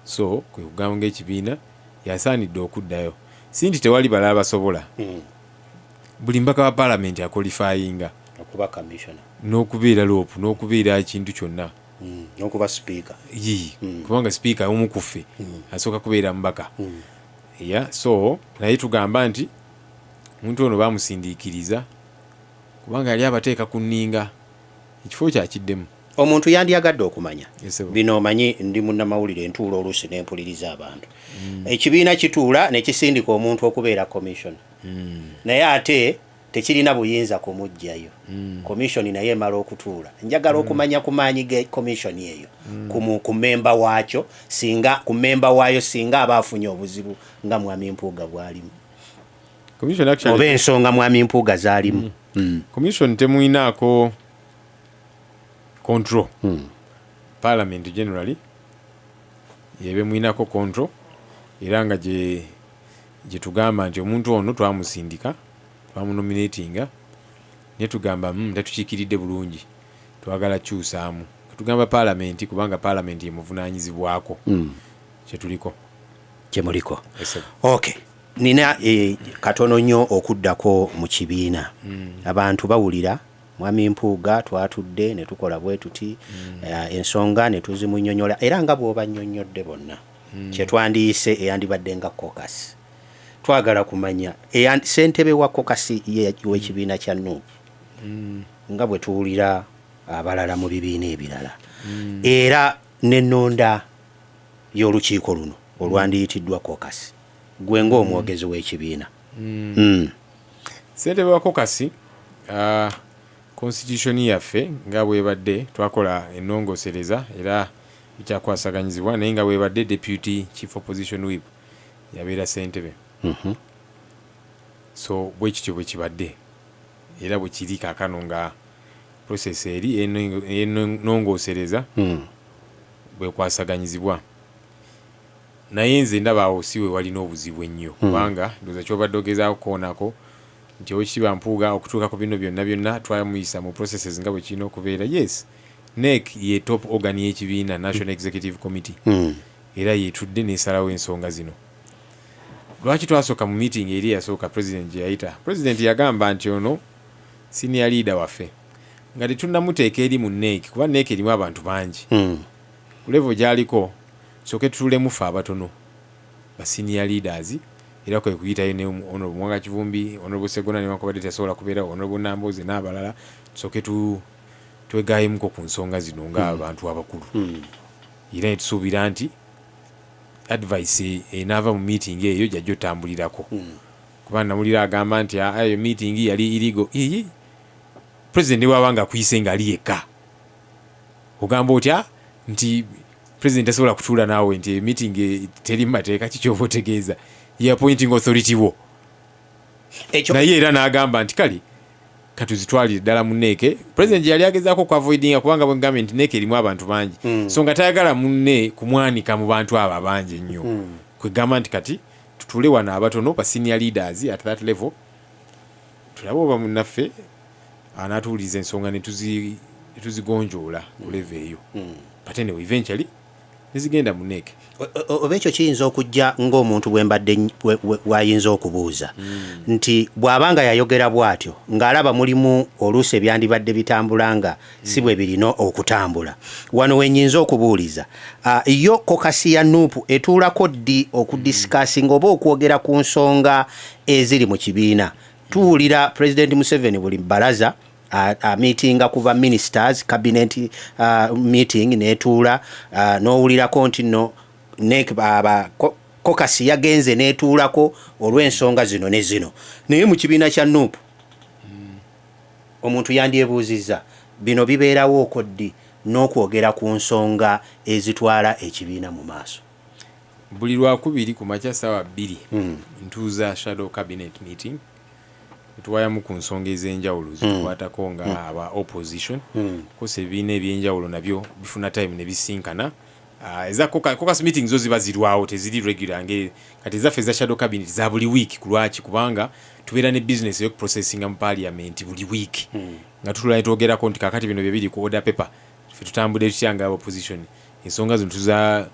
So kwe kugamba ng'ekibiina yasaanidde okuddayo, si nti tewali balala basobola. Buli mbaka wa paalamenti aqualifyinga okuba commissioner, n'okubeera LOP, n'okubeera ekintu kyonna, n'okuba sipiika. Yii, kubanga sipiika omu ku ffe asooka kubeera mubaka. Yeah, so naye tugamba nti omuntu ono bamusindiikiriza kubanga yali abateeka ku nninga, ekifo kyakiddemu. Omuntu yandyagadde okumanya Yes, sir. bino. Omanyi ndi munnamawulire, ntuula oluusi nempuliriza abantu. Ekibiina kituula ne kisindika omuntu okubeera commission, naye ate tekirina buyinza kumuggyayo. Commission naye emala okutuula, njagala okumanya ku maanyi ge commission eyo ku memba waakyo, singa ku memba waayo singa aba afunye obuzibu nga mwami Mpuuga bw'alimu, Commission actually, oba ensonga mwami Mpuuga z'alimu. Commission temuyinaako control. Parliament generally yebe muyinako control, era nga gye tugamba nti omuntu ono twamusindika, twamunominatinga, naye tugamba tetukiikiridde bulungi, twagala kyusaamu. Tugamba parliament kubanga parliament yemuvunaanyizibwako. Kyetuliko. Kyemuliko. Yes, sir. Okay, nina katono nnyo okuddako mu kibiina. Abantu bawulira mwami Mpuuga twatudde ne tukola bwe tuti, ensonga ne tuzimunyonyola, era nga bw'obannyonnyodde bonna, kyetwandiyise eyandibadde nga caucus. Twagala kumanya ssentebe wa caucus w'ekibiina kya NUP, nga bwe tuwulira abalala mu bibiina ebirala, era n'ennonda y'olukiiko luno olwandiyitiddwa caucus, gwe ng'omwogezi w'ekibiina. Ssentebe wa caucus, constitution yaffe nga bwebadde, twakola ennongoosereza era bikyakwasaganyizibwa, naye nga bwebadde, deputy chief opposition whip yabeera ssentebe. So bwe kityo bwe kibadde era bwe kiri kaakano, nga process eri ennongoosereza bwekwasaganyizibwa. Naye nze ndaba awo si we walina obuzibu ennyo, kubanga ndowooza kyobadde ogezaako kukoonako nti Oweekitiibwa Mpuuga okutuuka ku bino byonna byonna twamuyisa mu processes nga bwe kirina okubeera. Yes, NEC ye top organ y'ekibiina, National Executive Committee, era yetudde nesalawo ensonga zino. Lwaki twasooka mu meeting eri eyasooka president gye yayita? President yagamba nti ono senior leader waffe nga tetunnamuteeka eri mu NEC, kuba NEC erimu abantu bangi ku level gy'aliko, sooke tutuulemu ffe abatono ba senior leaders. Era kwe kuyitayo ne Honorable Muwanga Kivumbi, Honorable Segona newankubadde teyasobola kubeerawo, Honorable Nambooze n'abalala, tusooke twegayemuko ku nsonga zino ng'abantu abakulu. Era ne tusuubira nti advice enaava mu meeting eyo gyajja otambulirako, kuba namulira agamba nti, "Ah, eyo meeting yali illegal." Iyi president ne bwaba nga akuyise ng'ali yekka, ogamba otya nti president tasobola kutuula naawe, nti meeting teri mu mateeka? Kikyoba otegeeza ye appointing authority wo? Ekyo. Naye era n'agamba nti kale katuzitwalire ddala mu NEC. President yali agezaako okuavoidinga, kubanga bwe ngambye nti NEC erimu abantu bangi, so nga tayagala munne kumwanika mu bantu abo abangi ennyo. Kwegamba nti kati tutule wano abatono ba senior leaders at that level, tulabe oba munnaffe anaatuwuliriza ensonga ne tuzigonjoola ku level eyo. But anyway, eventually nezigenda mu NEC. Oba ekyo kiyinza okujja ng'omuntu bwe mbadde bw'ayinza okubuuza nti bw'aba nga yayogera bw'atyo ng'alaba mulimu oluusi ebyandibadde bitambula nga si bwe birina okutambula, wano we nnyinza okubuuliza, yo caucus ya NUP etuulako ddi okudiscussinga oba okwogera ku nsonga eziri mu kibiina? Tuwulira President Museveni buli balaza amitinga kuba ministers, cabinet meeting netuula, n'owulirako nti nno caucus yagenze netuulako olw'ensonga zino ne zino. Naye mu kibiina kya NUP omuntu yandyebuuzizza, bino bibeerawooko ddi n'okwogera ku nsonga ezitwala ekibiina mu maaso? Buli lwakubiri ku makya 2:00 ntuuza shadow cabinet meeting, tuwayamu ku nsonga ez'enjawulo zitukwatako nga aba opposition. Kosa ebibiina ebyenjawulo nabyo bifuna time ne bisinkana. Eza caucus meeting zo ziba zirwawo, teziri regular nge kati ezaffe eza shadow cabinet za buli week. Ku lwaki? Kubanga tubeera ne business ey'okuprocessinga mu parliament buli week, nga tutula ne twogerako nti kakati bino bye biri ku order paper, ffe tutambudde tutya nga opposition, ensonga zino tuza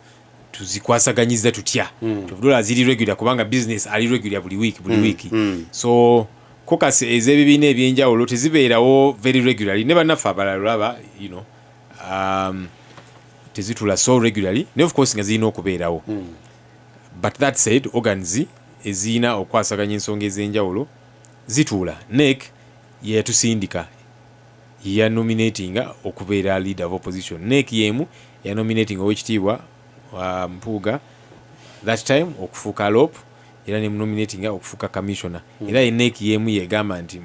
tuzikwasaganyiza tutya. Kyovudula ziri regular kubanga business ali regular buli week, buli week. So caucus ez'ebibiina ebyenjawulo tezibeerawo very regularly, ne bannaffe abalala olaba tezitula so regularly, naye of course nga zirina okubeerawo. But that said, organs ezirina okukwasaganya ensonga ez'enjawulo zituula. NEC yeyatusindika, yeyanominatinga okubeera leader of opposition. NEC yemu yanominatinga Owekitiibwa Mpuuga that time okufuuka LOP, era nemunominatinga okufuuka commissioner. Era ye NEC yemu yegamba nti,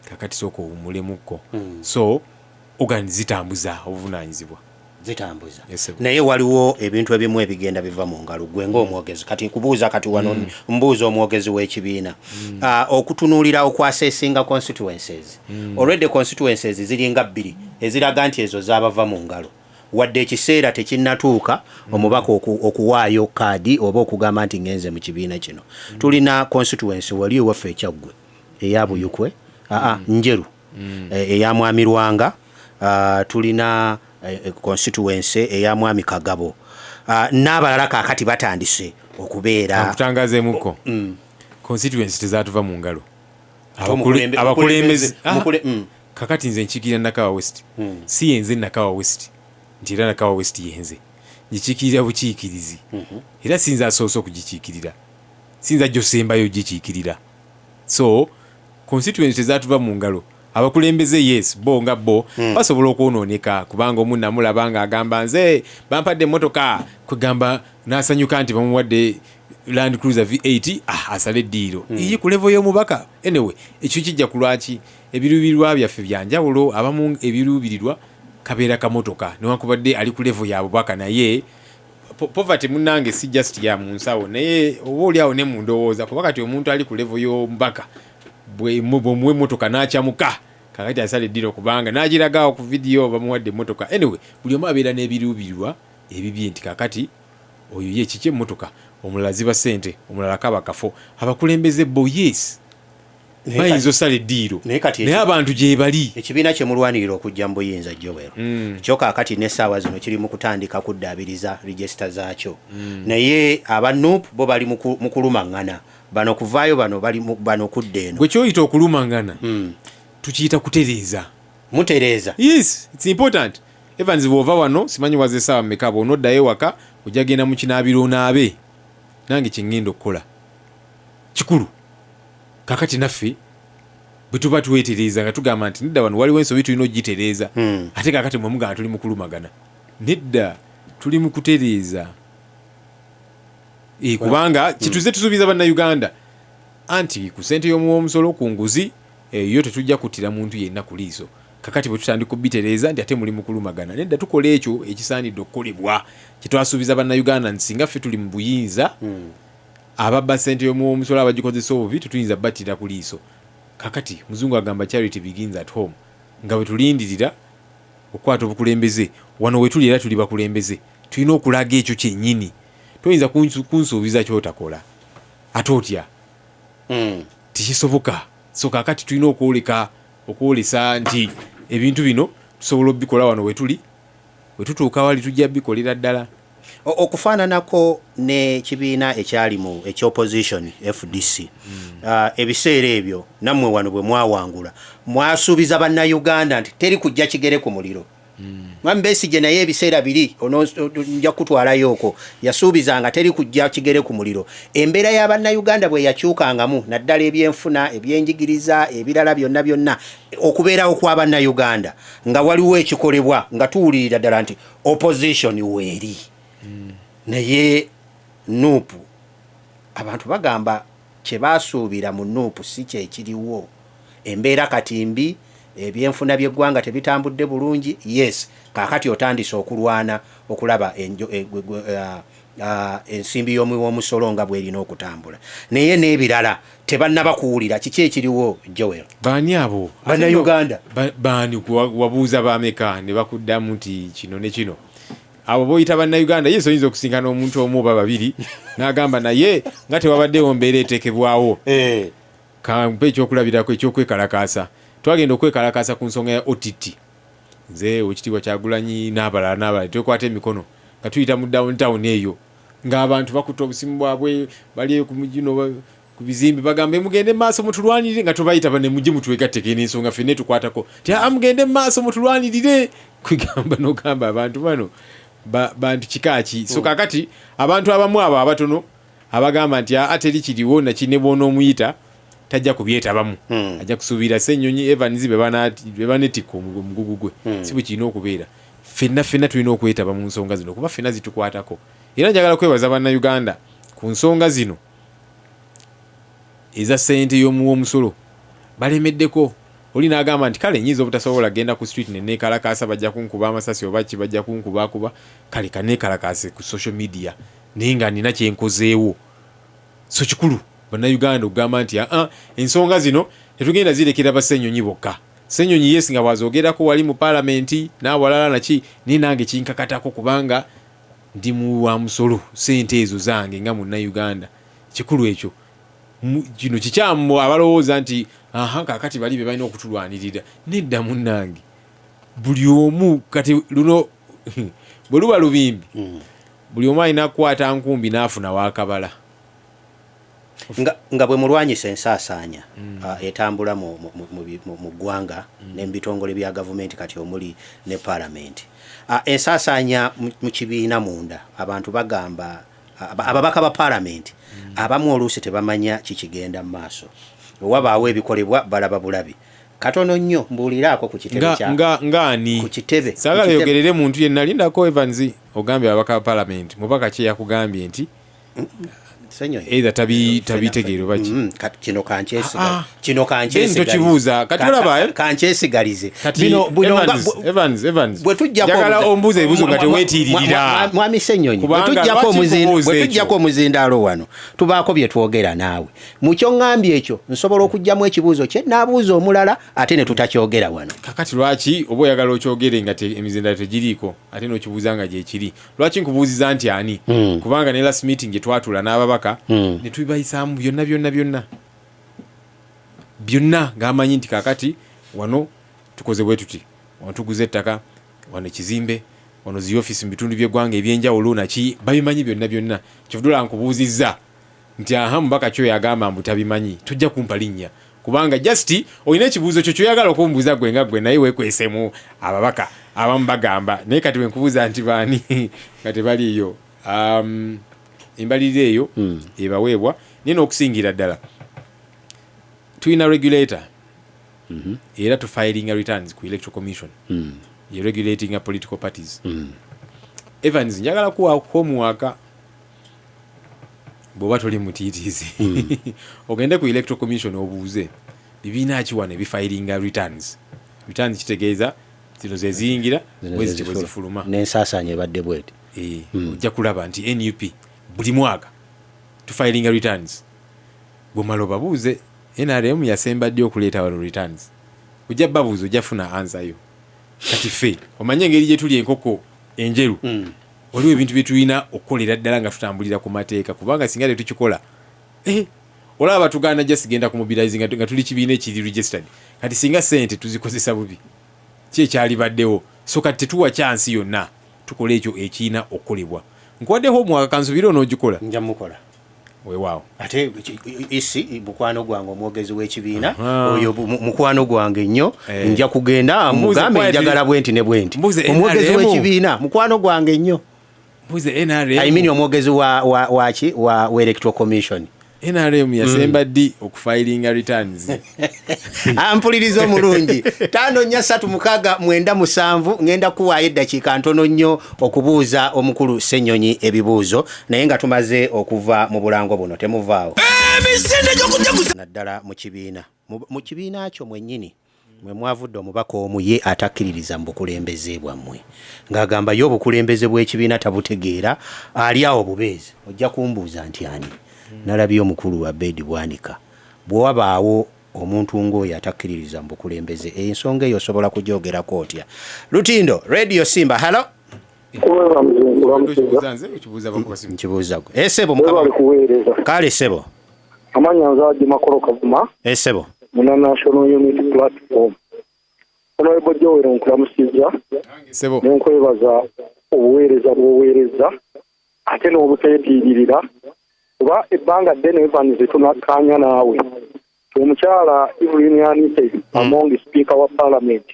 kakati sooka owumulemukko." So organ zitambuza obuvunanyizibwa. Zitambuza. Yes, sir. Naye waliwo ebintu ebimu ebigenda biva mu ngalo. Gwe ng'omwogezi, kati nkubuuza, kati wano mbuuza omwogezi w'ekibiina, okutunuulira okwassessinga constituencies. Already constituencies ziringa bbiri eziraga nti ezo zaabava mu ngalo, wadde ekiseera tekinnatuuka omubaka okuwaayo kaadi oba okugamba nti ngenze mu kibiina kino. Tulina constituency wali ewaffe Ekyaggwe eya Buyukwe, aa Njeru, eya Mwami Lwanga. Tulina constituency eya Mwami Kagabo, n'abalala kaakati batandise okubeera. Nkutangazeemukko, constituency tezatuva mu ngalo. Abakulembeze. Kakati nze nkiikirira Nakawa West. Si yenze Nakawa West, nti era Nakawa West yenze ngikiikirira bukiikirizi. Era sinza asoose okugikiikirira, sinza gyosembayo ogikiikirira. So constituency tezatuva mu ngalo. Abakulembeze, yes, bo nga bo basobola okwonooneka, kubanga omu namulaba nga agamba, "Nze bampadde emmotoka," kwegamba n'asanyuka nti bamuwadde Land Cruiser V8, ah, asale eddiiro ye ku level y'omubaka. Anyway, ekyo kijja ku lwaki ebiruubirirwa byaffe byanjawulo. Abamu ebiruubirirwa kabeera kamotoka, newankubadde ali ku level ya bubaka, naye poverty munnange si just ya mu nsawo, naye oba oli awo ne mu ndowooza, kuba kati omuntu ali ku level y'omubaka bw'omuwa emmotoka n'akyamuka, kakati asala eddiiro kubanga n'agiragaawo ku vidiyo bamuwadde emmotoka. Anyway, buli omu abeera n'ebiruubirirwa ebibye, nti kakati oyo ye kiki emmotoka, omulala ziba ssente, omulala kaba kafo. Abakulembeze bo, yes, bayinza osala eddiiro, naye abantu gye bali. Ekibiina kye mulwanirira okujja mu buyinza, Joel, kyo kaakati n'essaawa zino kiri mu kutandika kuddaabiriza register zaakyo, naye aba NUP bo bali mu kulumaŋŋana, bano kuvaayo, bano bali bano kudda eno. Gwe kyoyita okulumaŋŋana, tukiyita kutereeza. Mutereeza? Yes, it's important. Evans, bw'ova wano, simanyi waza essaawa mmeka, bw'onoddayo ewaka ojja genda mu kinaabiro onaabe. Nange kyeŋŋenda okukola kikulu. Kakati naffe bwe tuba twetereeza nga tugamba nti nedda, wano waliwo ensobi, tulina okugitereeza. Ate kakati mwe mugamba tuli mu kulumagana. Nedda, tuli mu kutereeza. Kubanga kituze tusuubiza Bannayuganda anti ku ssente y'omuwa omusolo, ku nguzi eyo tetujja kuttira muntu yenna ku liiso. Kakati bwe tutandika obitereeza nti ate muli mu kulumagana, nedda, tukola ekyo ekisaanidde okukolebwa kyetwasuubiza Bannayuganda nti singa ffe tuli mu buyinza, ababba ssente y'omuwa omusolo, abagikozesa obubi, tetuyinza battira ku liiso. Kakati muzungu agamba, "Charity begins at home." Nga bwe tulindirira okukwata obukulembeze, wano we tuli era tuli bakulembeze, tulina okulaga ekyo kyennyini. Toyinza kunsuubiza kyotakola, ate otya? Tekisoboka. So kakati tulina okwoleka, okwolesa nti ebintu bino tusobola obikola wano wetuli, wetutuuka wali tujja bikolera ddala. Okufaananako n'ekibiina ekyali mu ekyopposition FDC, ebiseera ebyo nammwe wano bwe mwawangula mwasuubiza Bannayuganda nti teri kujja kigere ku muliro. Mwami Besigye naye ebiseera biri nja kutwalayo okwo, yasuubiza nga teri kujja kigere ku muliro. Embeera y'Abannayuganda bwe yakyukangamu, naddala ebyenfuna, ebyenjigiriza, ebirala byonna byonna, okubeerawo kw'Abannayuganda nga waliwo ekikolebwa, nga tuwulirira ddala nti opposition weeri. Naye NUP, abantu bagamba kye basuubira mu NUP si kyekiriwo. Embeera kati mbi, ebyenfuna by'eggwanga tebitambudde bulungi. Yes, kaakati otandise okulwana okulaba ensimbi y'omuwi w'omusolo nga bw'erina okutambula, naye n'ebirala tebannaba kuwulira. Kiki ekiriwo, Joel? Baani abo? Bannayuganda. Baani? Wabuuza bameka ne bakuddamu nti kino ne kino? Abo boyita Bannayuganda, yesu, oyinza okusinkana omuntu omu oba babiri n'agamba, naye nga tewabaddewo mbeera eteekebwawo. Kampe ekyokulabirako ekyokwekalakaasa. Twagenda okwekalakaasa ku nsonga ya OTT, nze Owekitiibwa Kyagulanyi n'abalala n'abalala, twekwata emikono nga tuyita mu downtown eyo, ng'abantu bakutte obusimu bwabwe, bali ku mugino ku bizimbe, bagambe mugende maaso mutulwanirire, nga tubayita bane mujje mutwegatteko eno ensonga ffenna etukwatako, ti aa mugende maaso mutulwanirire. Kwegamba n'ogamba abantu bano bantu kika ki? So kakati abantu abamu abo abatono abagamba nti aa teri kiriwo naki, ne bw'onoomuyita tajja kubyetabamu, ajja kusuubira Ssenyonyi, Evans be banetikka omugugu gwe. Si bwe kirina okubeera. Ffenna ffenna tulina okwetaba mu nsonga zino kuba ffenna zitukwatako. Era njagala kwebaza Bannayuganda ku nsonga zino eza ssente y'omuwa omusolo. Balemeddeko oli n'agamba nti kale nyinza obutasobola genda ku street neneekalakaasa, bajja kunkuba amasasi oba ki, bajja kunkubakuba, kale kaneekalakaase ku social media, naye nga nina kyenkozeewo. So kikulu Bannayuganda okugamba nti aa ensonga zino tetugenda zirekera Bassenyonyi bokka. Ssenyonyi, yes, nga bwazogerako wali mu paalamenti n'awalala naki, naye nange kinkakatako kubanga ndi muwa musolo, sente ezo zange nga Munnayuganda. Kikulu ekyo. Kino kikyamu abalowooza nti aha kakati bali be balina okutulwanirira. Nedda munnange, buli omu kati luno bwe luba lubimbi, buli omu alina kukwata nkumbi n'afuna wakabala. Nga bwe mulwanyisa ensaasaanya etambula mu ggwanga ne mu bitongole bya gavumenti, kati omuli ne paalamenti, ensaasaanya mu kibiina munda, abantu bagamba ababaka ba paalamenti abamu oluusi tebamanya kikigenda mu maaso. Wabaawo ebikolebwa balaba bulabi. Katono nnyo mbuuliraako ku kitebe nga ngaani? Ku kitebe. Saagala yogerere muntu yenna. Lindako, Evans. Ogambye ababaka ba paalamenti, mubaka ki yakugambye nti Ssenyonyi. Either tabitegeera oba ki. Kati kino kankyesiga Ah, ah. kino Then tokibuuza. Kati olaba, eh? Kankyesigalize. Kati Bino Evans, Evans, Evans. Bwe tujjako Njagala ombuuze ebibuuzo nga teweetiiririra. Mwami Ssenyonyi, bwe Kubanga tujjako lwaki nkubuuza bwe ekyo? tujjako omuzindaalo wano, tubaako bye twogera naawe. Mu kyoŋŋambye ekyo nsobola okuggyamu ekibuuzo kye naabuuza omulala ate ne tutakyogera wano. Kakati lwaki oba oyagala okyogere nga emizindaalo tegiriiko ate n'okibuuza nga gyekiri? Lwaki nkubuuziza nti ani? Kubanga ne last meeting gye twatuula n'ababaka ne tubayisaamu byonna byonna byonna byonna, ng'amanyi nti kakati wano tukoze bwe tuti, wano tuguze ettaka, wano ekizimbe, wano zi office mu bitundu by'eggwanga ebyenjawulo, naki babimanyi byonna byonna. Kyovudula nkubuuzizza nti aha, mubaka kyo yagamba mbu tabimanyi, tojja kumpa linnya kubanga just olina ekibuuzo kyo kyoyagala okumbuuza gwe nga gwe, naye weekwesemu ababaka abamu bagamba. Naye kati wenkubuuza nti baani nga tebaliiyo, embalirira eyo ebaweebwa. Naye n'okusingira ddala tulina regulator era tufilinga returns ku Electoral Commission ye regulatinga political parties. Evans, njagala kuwa homework. Bw'oba toli mutiitiizi, ogende ku Electoral Commission obuuze bibiina ki wano ebifilinga returns. Returns kitegeeza zino ze ziyingira, Zino bwe ze ziti bwe zifuluma. zifuluma. N'ensaasaanya ebadde bweti. Eh, ojja kulaba nti NUP buli mwaka tufilinga returns. Bwomala obabuuze NRM yasemba ddi okuleeta wano returns. Ojja babuuza, ojja funa answer yo. Kati ffe omanye engeri gye tuli enkoko enjeru, waliwo ebintu bye tulina okukolera ddala nga tutambulira ku mateeka, kubanga singa tetukikola, eh, olaba batugaana just genda ku mobilizing nga tuli kibiina ekiri registered. Kati singa sente tuzikozesa bubi, ki ekyalibaddewo? So kati tetuwa chance yonna, tukola ekyo ekirina okukolebwa. Nkuwaddeho omwaka, kansubire onoogikola. Nja mukola. Weewaawo. Ate isi mukwano gwange, omwogezi w'ekibiina Aha. oyo mukwano gwange nnyo. Eh. Nja kugenda Mbuuze mugambe quietly. njagala bwenti ne bwenti. Mbuuze Omwogezi NRM. w'ekibiina mukwano gwange nnyo. Mbuuze NRM. I mean omwogezi wa wa Electoral Commission. NRM yasemba ddi okufilinga returns? Ampuliriza omulungi, 543 697. Ngenda kuwaayo eddakiika ntono nnyo okubuuza omukulu Ssenyonyi ebibuuzo, naye nga tumaze okuva mu bulango buno. Temuvaawo. Emisinde gy'okujaguza. Naddala mu kibiina, mu kibiina kyo mwennyini mwe mwavudde omubaka omu ye atakkiririza mu bukulembeze bwammwe, ng'agamba ye obukulembeze bw'ekibiina tabutegeera, ali awo bubeezi. Ojja kumbuuza nti ani? Nalabye omukulu wa Bedi Bwanika. Bwe wabaawo omuntu ng'oyo atakkiririza mu bukulembeze, ensonga eyo osobola kugyogerako otya? Lutindo Radio Simba, hello. Kuweba muzungu bamukiza. Okibuuza nze, okibuuza bakubasimu? Nkibuuza gwe, esebo mukama. Webali kuweereza. Kale sebo. Amanya nze Haji Makolo Kavuma, Esebo. muna National Unity Platform. Honorable Joel, nkulamusizza. Sebo. Nenkwebaza obuweereza bw'oweereza ate n'obuteetiiririra, kuba ebbanga ddene, Evans, tunakkaanya naawe. Omukyala Evelyn Anite Among, sipiika wa parliament,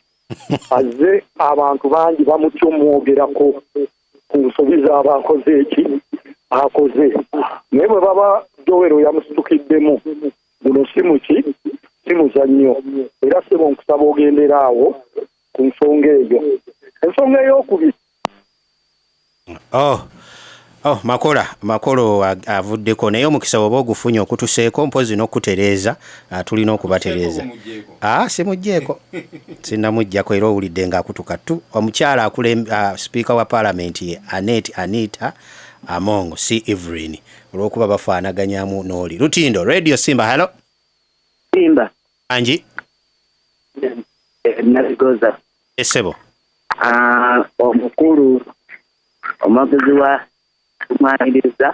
azze abantu bangi bamutya omwogerako ku nsobi z'aba akoze eki akoze, naye bwe baba Joel yamusitukiddemu, guno si muki, si muzannyo. Era sebo, nkusaba ogendera awo ku nsonga eyo. Ensonga eyokubiri, Oh, Makola Makolo avuddeko, naye omukisa oba ogufunye okutuseeko mpozi n'okutereeza, tulina okubatereeza. Ah, simugjeeko, sinnamuggyako, era owulidde ng'akutuka tu. Omukyala sipiika wa paalamenti ye Anet Anita Among, si Evelyn, olw'okuba bafaanaganyamu n'oli. Lutindo Radio Simba, hello. Simba. Angi. Nabigoza. Esebo. Ah, omukulu omwogezi wa tumwaniriza,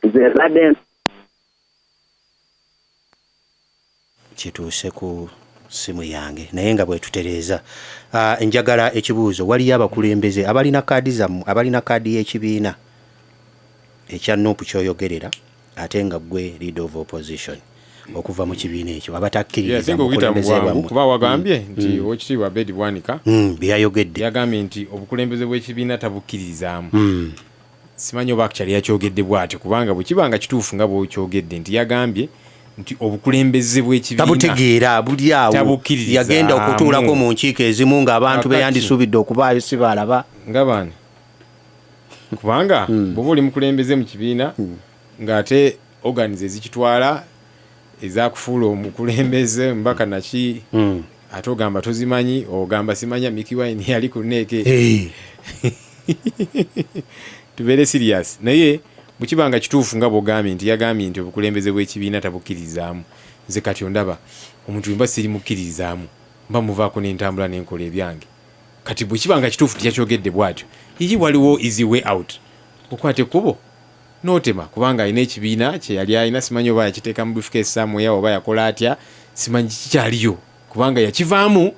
nze badde Kituuse ku simu yange, naye nga bwetutereeza, njagala ekibuuzo. Waliyo abakulembeze abalina kaadi zammwe, abalina kaadi y'ekibiina ekya NUP kyoyogerera, ate nga gwe leader of opposition okuva mu kibiina ekyo, abatakkiririza Singa mu okuyita mu bukulembeze bwangu, bwammwe. Kuba wagambye nti Oweekitiibwa Abedi Bwanika Bye yayogedde. Yagambye nti obukulembeze bw'ekibiina tabukkiririzaamu. Simanyi oba actually yakyogedde bw'atyo, kubanga bwe kiba nga kituufu nga bw'okyogedde nti yagambye nti obukulembeze bw'ekibiina tabutegeera, buli awo. Tabukkiririzaamu. Yagenda okutuulako mu nkiiko ezimu ng'abantu be Kakati. yandisuubidde okubaayo si baalaba. Nga baani? Kubanga bw'oba oli mukulembeze mu kibiina, ng'ate organs ezikitwala ezakufuula omukulembeze mbaka naki, ate ogamba tozimanyi, ogamba simanya Mikie Wine yali ku NEC. Tubeere serious. Naye bwekiba nga kituufu nga bwogambye nti yagambye nti obukulembeze bw'ekibiina tabukkirizaamu, nze kati ondaba omuntu mba sirimukkiririzaamu, mba muvaako n'entambula n'enkola ebyange. Kati bwe kiba nga kituufu tiyakyogedde bw'atyo, iri waliwo easy way out, okwata ekkubo n'otema, kubanga alina ekibiina kye yali alina. Simanyi oba yakiteeka mu briefcase somewhere oba yakola atya, simanyi kikyaliyo, kubanga yakivaamu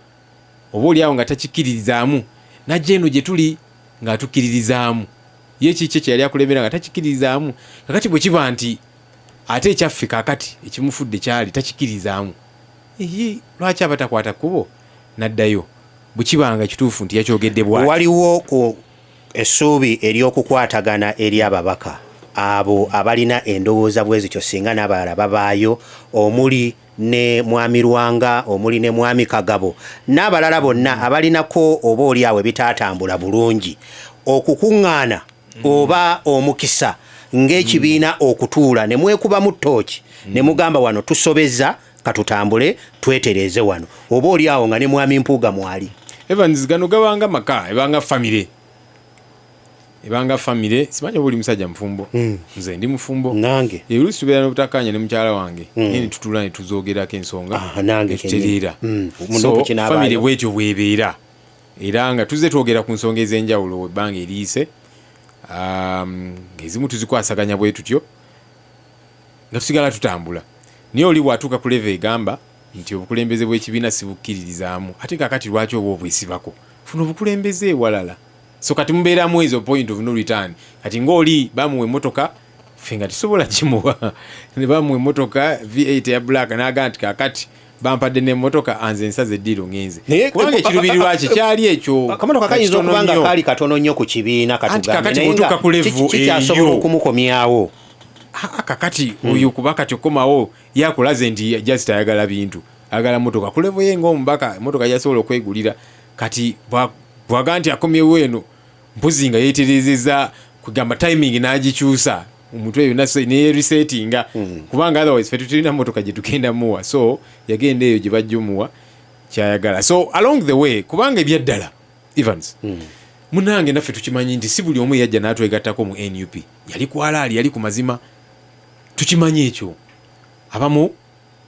oba oliawo nga takikkiririzaamu, najja eno gye tuli ng'atukkiririzaamu. Ye kiki kye yali akulembera nga takikkiririzaamu? Kakati bwe kiba nti ate ekyaffe kakati ekimufudde kyali takikkiririzaamu, ye lwaki aba takwata kkubo n'addayo, bwe kiba nga kituufu nti yakyogedde bw'atyo? Waliwo ku essuubi ery'okukwatagana eri ababaka abo abalina endowooza bwe zityo, singa n'abalala babaayo, omuli ne Mwami Lwanga, omuli ne Mwami Kagabo n'abalala bonna abalinako oba oli awo ebitaatambula bulungi, okukuŋŋaana oba omukisa ng'ekibiina okutuula ne mwekubamu ttooki ne mugamba, "Wano tusobeza, katutambule twetereeze wano," oba oli awo nga ne Mwami Mpuuga mwali? Evans, gano gabanga maka, ebanga famire, ebanga famire. Simanyi oba oli musajja mufumbo. Nze ndi mufumbo. Nange. Oluusi tubeera n'obutakkaanya ne mukyala wange, naye ne tutuula ne tuzoogerako ensonga, Ah, nange. Netutereera. Kennyini. So Munuupu kinaabaayo. famire bwetyo bwebeera, era nga tuzze twogera ku nsonga ez'enjawulo ebbanga eriyise, ng'ezimu tuzikwasaganya bwe tutyo nga tusigala tutambula. Naye oli bw'atuuka ku level egamba nti obukulembeze bw'ekibiina sibukkiririzaamu, ate kakati lwaki oba obwesibako? Funa obukulembeze ewalala. So kati mubeeramu ezo point of no return. Kati ng'oli bamuwa emmotoka, ffe nga tusobola kimuwa, ne bamuwa emmotoka V8 eya black, n'agamba nti kakati bampadde n'emmotoka, anze nsaze eddiiro ngenze, kubanga ekiruubirirwa kye kyali ekyo. Akamotoka kayinza Kitono okuba nga nnyo. kaali katono nnyo ku kibiina. Anti Katugambe kakati naye nga bw'otuuka ku level kikyasobola eyo. okumukomyawo. Ah, kakati oyo kuba kati okomawo yakulaze nti just ayagala bintu, ayagala motoka. Ku level ye ng'omubaka, emotoka gyasobola okwegulira. Kati bwaga nti akomyewo eno, mpozi nga yeterezeza, kugamba timing n'agikyusa omutwe yonna neyeresetinga, kubanga otherwise fe tetulina motoka gye tugenda muwa. So yagenda eyo gye bajja omuwa kyayagala. So along the way, kubanga ebyaddala, Evans, munange, naffe tukimanyi nti si buli omu yajja n'atwegattako mu NUP yali ku alaali, yali ku mazima. Tukimanyi ekyo. Abamu,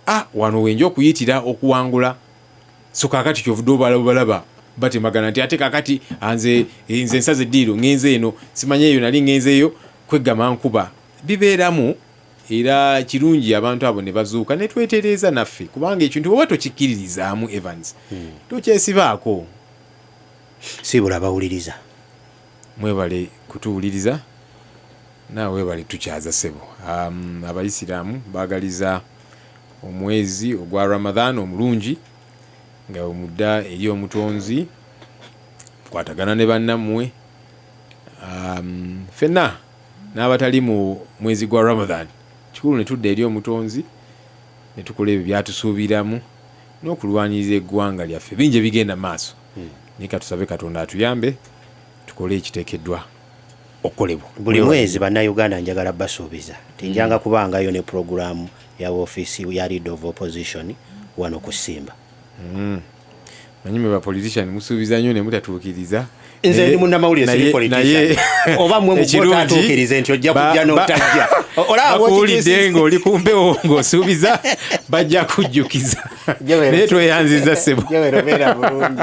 ah, wano wenja okuyitira okuwangula. So kakati kyovudde obalaba batemagana nti ate kakati anze nze nsaze eddiiro ngenze eno, simanyi eyo nali ngenzeeyo kweggama nkuba. Bibeeramu, era kirungi abantu abo ne bazuuka ne twetereeza naffe, kubanga ekintu bw'oba tokikkiririzaamu, Evans, tokyesibaako. Siibula bawuliriza. Mwebale kutuwuliriza, naawe webale tukyaza ssebo. Abayisiraamu baagaliza omwezi ogwa Ramadhan omulungi, nga omudda eri omutonzi, kwatagana ne bannammwe. Ffenna n'abatali mu mwezi gwa Ramadhan, kikulu ne tudda eri omutonzi ne tukola ebyo byatusuubiramu n'okulwanirira eggwanga lyaffe. Bingi ebigenda maaso, naye katusabe Katonda atuyambe tukole ekiteekeddwa okukolebwa. Buli mwezi, Bannayuganda, njagala basuubiza tinjanga kubangayo ne puroguramu ya ofiisi ya leader of opposition wano ku Simba. Manyi mwe bapolitician musuubiza nnyo ne mutatuukiriza. Nze ndi munnamawulire, siri politician. Oba mmwe Ekirungi, mutatuukirize nti ojja kujja n'otajja. Olaba bakuwulidde bw'okituusiza. ng'oli ku mpewo ng'osuubiza, bajja kujjukiza. Naye tweyanziza ssebo. Joel, obeera bulungi.